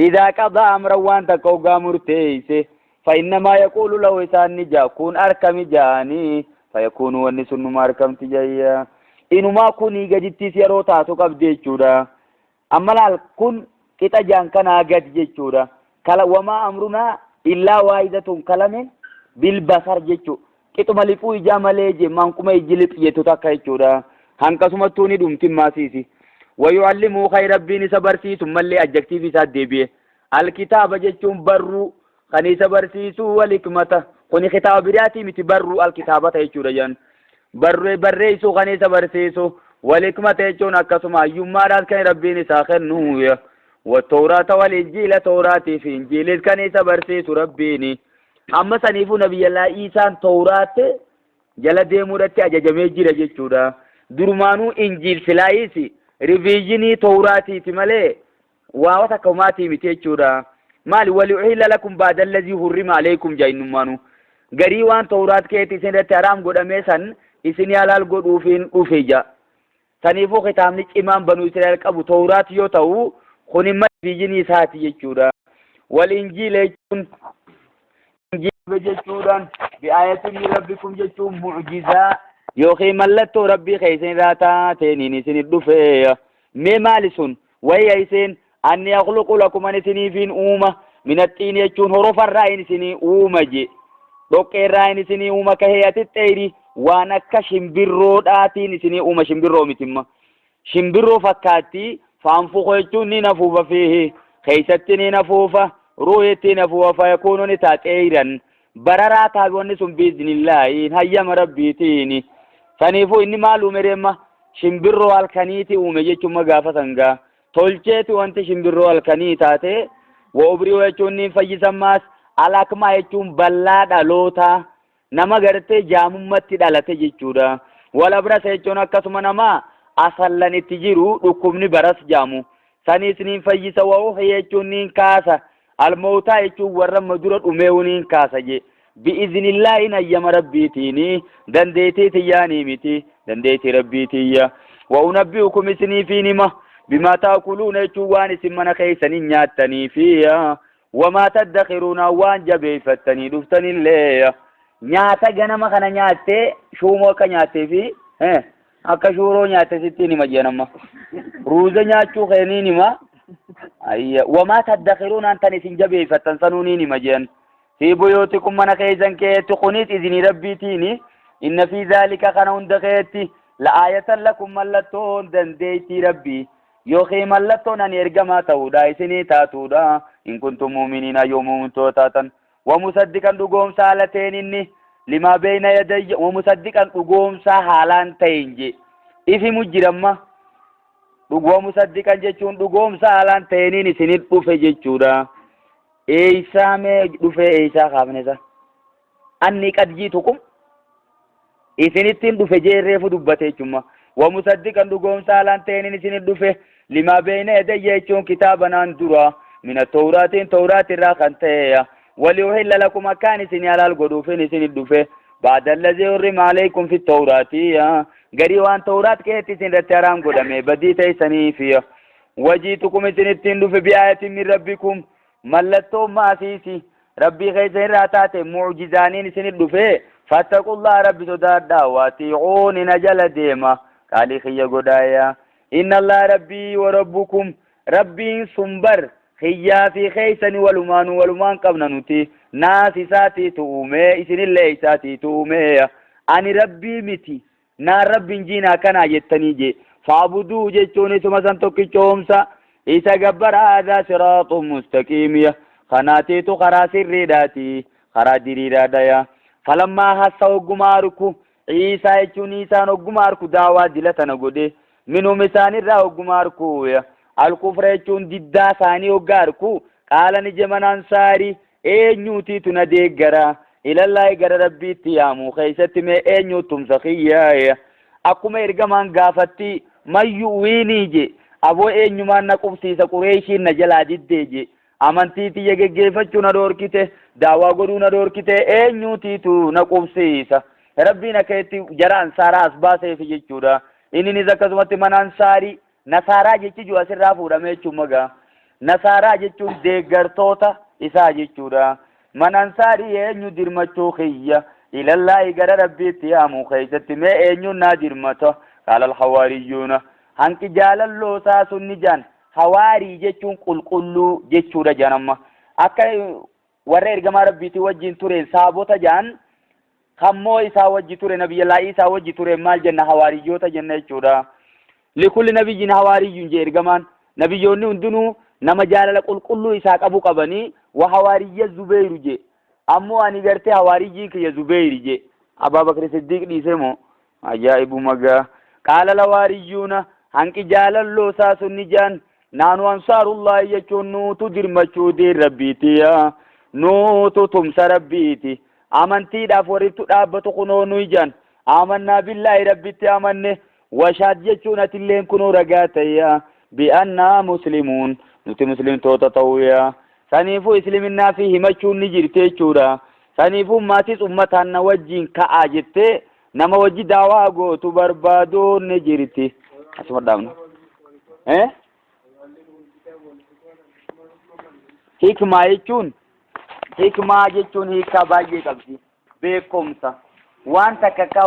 A: idaa qadaa amran waan takka hoggaa murteeyse fa innamaa yaquulu lahu isaan ni jaa kun arkami jaanii fayakuunu wanni sun numa arkamti jayya inumaa kunii gadittis yeroo taatu qabdi jechuudha Amma laal kun qixa jaan kanaa gad jechuudha. Kala wamaa amrunaa illaa waahidatun kalamin bil basar jechuu. Qixuma liphuu ijaa malee je manquma ijji liph jettu takka jechuudha. Hanqasumattuu ni dhumti maasiisi. Wayu'allimuu kay rabbiin isa barsiisu mallee adjektiivii isaa deebi'e. Alkitaaba jechuun barruu kan isa barsiisu wal hikmata. Kuni kitaaba biraatii miti barruu alkitaabata jechuudha jedhan. Barree barreessuu kan isa barsiisu wal hikmata jechuun akkasuma hayyummaadhaas kan rabbiin isaa kennu. Wattooraata wal injiila tooraatii fi injiilis kan isa barsiisu rabbiini. Amma saniifuu Nabiyyallaa Iisaan Towraat jala deemuudhatti ajajamee jira jechuudha. Durumaanuu Injiil silaayis riviizyinii Towraatiiti malee waa takka homaatii miti jechuudha. Maali waliuhilla lakum ba'dallazii hurrima aleykum jaa innummaanuu. Garii waan Towraat keetti isin irratti haraam godhamee san isinii halaal godhuufiin dhufe ja. Saniifuu kitaabni cimaan Banuu Israa'el qabu Towraat yoo ta'u kun imma riviizyinii isaati jechuudha. Wal Injiila jechuun Injiila jechuudhaan bi'aayatin min rabbikum jechuun mu'jizaa yookiin mallattoo rabbii keessan irraa taateeniin isin dhufe. Mee maali sun? Wayya isin anni akhluqu lakum an isiniifiin uuma minaxxiin jechuun horofarraa in isinii uuma je. Dhoqqeerraa in isinii uuma kahee xeeri waan akka shimbirroodhaatiin isinii uuma shimbirroo mitimma. Shimbirroo fakkaatti faanfuqo jechuun ni nafuufa fiihi keessatti ni nafuufa ruuhitti nafuufa fayakuunu ni ta'a xeeyran bararaa ta'a wanni sun biiznillaahi hayyama rabbiitiin. Saniifuu inni maal uume reemma shimbirroo halkaniiti uume jechuun gaafa sangaa tolcheeti wanti shimbirroo halkanii taate wa ubri'u jechuun ni fayyisammaas alakmaa jechuun ballaa dhalootaa nama gartee jaamummatti dhalate jechuudha. Wal abrasa jechuun akkasuma nama asallan itti jiru dhukkubni baras jaamu. Saniis niin fayyisa wa uhyi jechuun niin kaasa. Almootaa jechuun warra amma dura dhumeewu niin kaasa je. Bi'iznillaahi hayyama rabbiitiini dandeettii tiyyaanii miti dandeettii rabbiitiyya. Wa unabbi'ukum isiniifiin hima bimaa taakuluuna jechuun waan isin mana keessanii nyaattanii fi wamaa taddakiruuna waan jabeeffattanii dhuftanillee nyaata ganama kana nyaattee shuumoo akka nyaattee fi akka shuuroo nyaatte sittiin hima jedhan amma ruuza nyaachuu keeniin hima ayya wamaa taddakiruunaan tan isin jabeeffattan sanuu niin hima jedhan fi buyuutikum mana keessan keetti kunis izinii rabbiitiini inna fi zaalika kana hunda keetti la'aayatan lakum mallattoon dandeettii rabbii yookiin mallattoon ani ergamaa ta'uudha isinii taatuudha in kuntum mu'miniina yoo mu'mintoota taatan wamusaddiqan dhugoomsaa haala ta'een inni limaa beeyna yadayya wamusaddiqan dhugoomsaa haalaan ta'een je ifi mujjiramma wamusaddiqan jechuun dhugoomsaa haalaan ta'eeniin isinit dhufe jechuudha eeysaa mee dhufee eeysaa kaafne isa anni qad jiitukum isinittiin dhufe jee reefu dubbate jechuudha. Wamusaddiqan dhugoomsa haalaan ta'een isinit dhufe limaa beeyna yadayya jechuun kitaaba naan dura mina towraatiin towraat irraa kan ta'e waliuhilla lakum akkaan isin halaal godhuufin isinit dhufe ba'da allazii hurrima alaykum fi towraati garii waan towraat keessatti isin irratti haraam godhame badii teessaniifi wajiitukum isinittiin dhufe bi'aayatin min rabbikum mallattoo maasiisi rabbii keessa irraa taate mu'jizaaniin isinit dhufe fattaqullaha rabbi sodaadhaa waatiicuuni na jala deema qaalii kiyya godhaaya inna allaha rabbii wa rabbukum rabbiin sun bar kiyyaa fi keeysani walumaanu walumaan qabna nuti naas isaatiitu uume isinillee isaatiitu uume ani rabbii miti naan rabbiin jiina akkanaa jettanii je faabuduu jechuun isuma san tokkichoomsa isa gabbara haadhaa siraaxu mustaqiimiya kanaatiitu karaa sirriidhaati karaa diriiraadhaya falammaa hassa hogguma arku Iisaa jechuun Iisaan hogguma arku daawaa dila tana godhe minhum isaanirraa hogguma arku alkufra jechuun diddaa isaanii hogga arku qaala ni jeman ansaarii eenyuutiitu na deeggara ilallaahi gara rabbiitti yaamuu keessatti mee eenyuu tumsa kiyyaa akkuma ergamaan gaafatti mayyu'wiinii je aboo eenyumaan na qubsiisa qureeshiin na jalaa diddee je amantii tiyya geggeeffachuu na dhoorkite daawaa godhuu na dhoorkite eenyuutiitu na qubsiisa rabbiin akka itti jara ansaaraa as baaseefi jechuudha inninis akkasumatti mana ansaarii Nasaaraa jechi jiru asirraa fuudhame jechuun magaa. Nasaaraa jechuun deeggartoota isaa jechuudha. Man ansaarii eenyu dirmachuu kiyya ilallaahi gara rabbiitti yaamuu keessatti mee eenyuun naa dirmata qaala alhawaariyyuuna hanqi jaalalloo isaa sunni jaan hawaarii jechuun qulqulluu jechuudha jaan amma akka warra ergamaa rabbiitii wajjin tureen saabota jaan kammoo isaa wajji ture nabiyyallaa isaa wajji ture maal jenna hawaariyyoota jenna jechuudha. Likulli nabiyyin hawaariyyuun jee ergamaan nabiyyoonni hundinuu nama jaalala qulqulluu isaa qabu qabanii wa hawaariyya Zubeyru jee ammoo ani gartee hawaariyyiin kiyya Zubeyri jee Abaa Bakri Siddiiq dhiisee moo ajaa'ibuma gaa qaala lawaariyyuuna hanqi jaalalloo isaa sunni jaan naanu ansaarullaahi jechuun nuutu dirmachuu diin rabbiitiya Nuutu tumsa Rabbiiti. Amantiidhaaf warrittu dhaabbatu kunoo nuyi jedhan. Aamannaa billaahi Rabbitti amanne. Washaad jechuun atilleen kunoo ragaa ta'eya. Bi'annaa muslimuun nuti muslimtoota ta'uuya. Saniifuu isliminnaa fi himachuun ni jirti jechuudha. Saniifuu maatis ummataan na wajjiin ka'aa jettee nama wajji daawaa gootu barbaaduun ni jirti. Asuma dhaabna. Eh? Hikmaa jechuun hikmaa jechuun hiikaa baay'ee qabdi. Beekumsa. Waan takka akka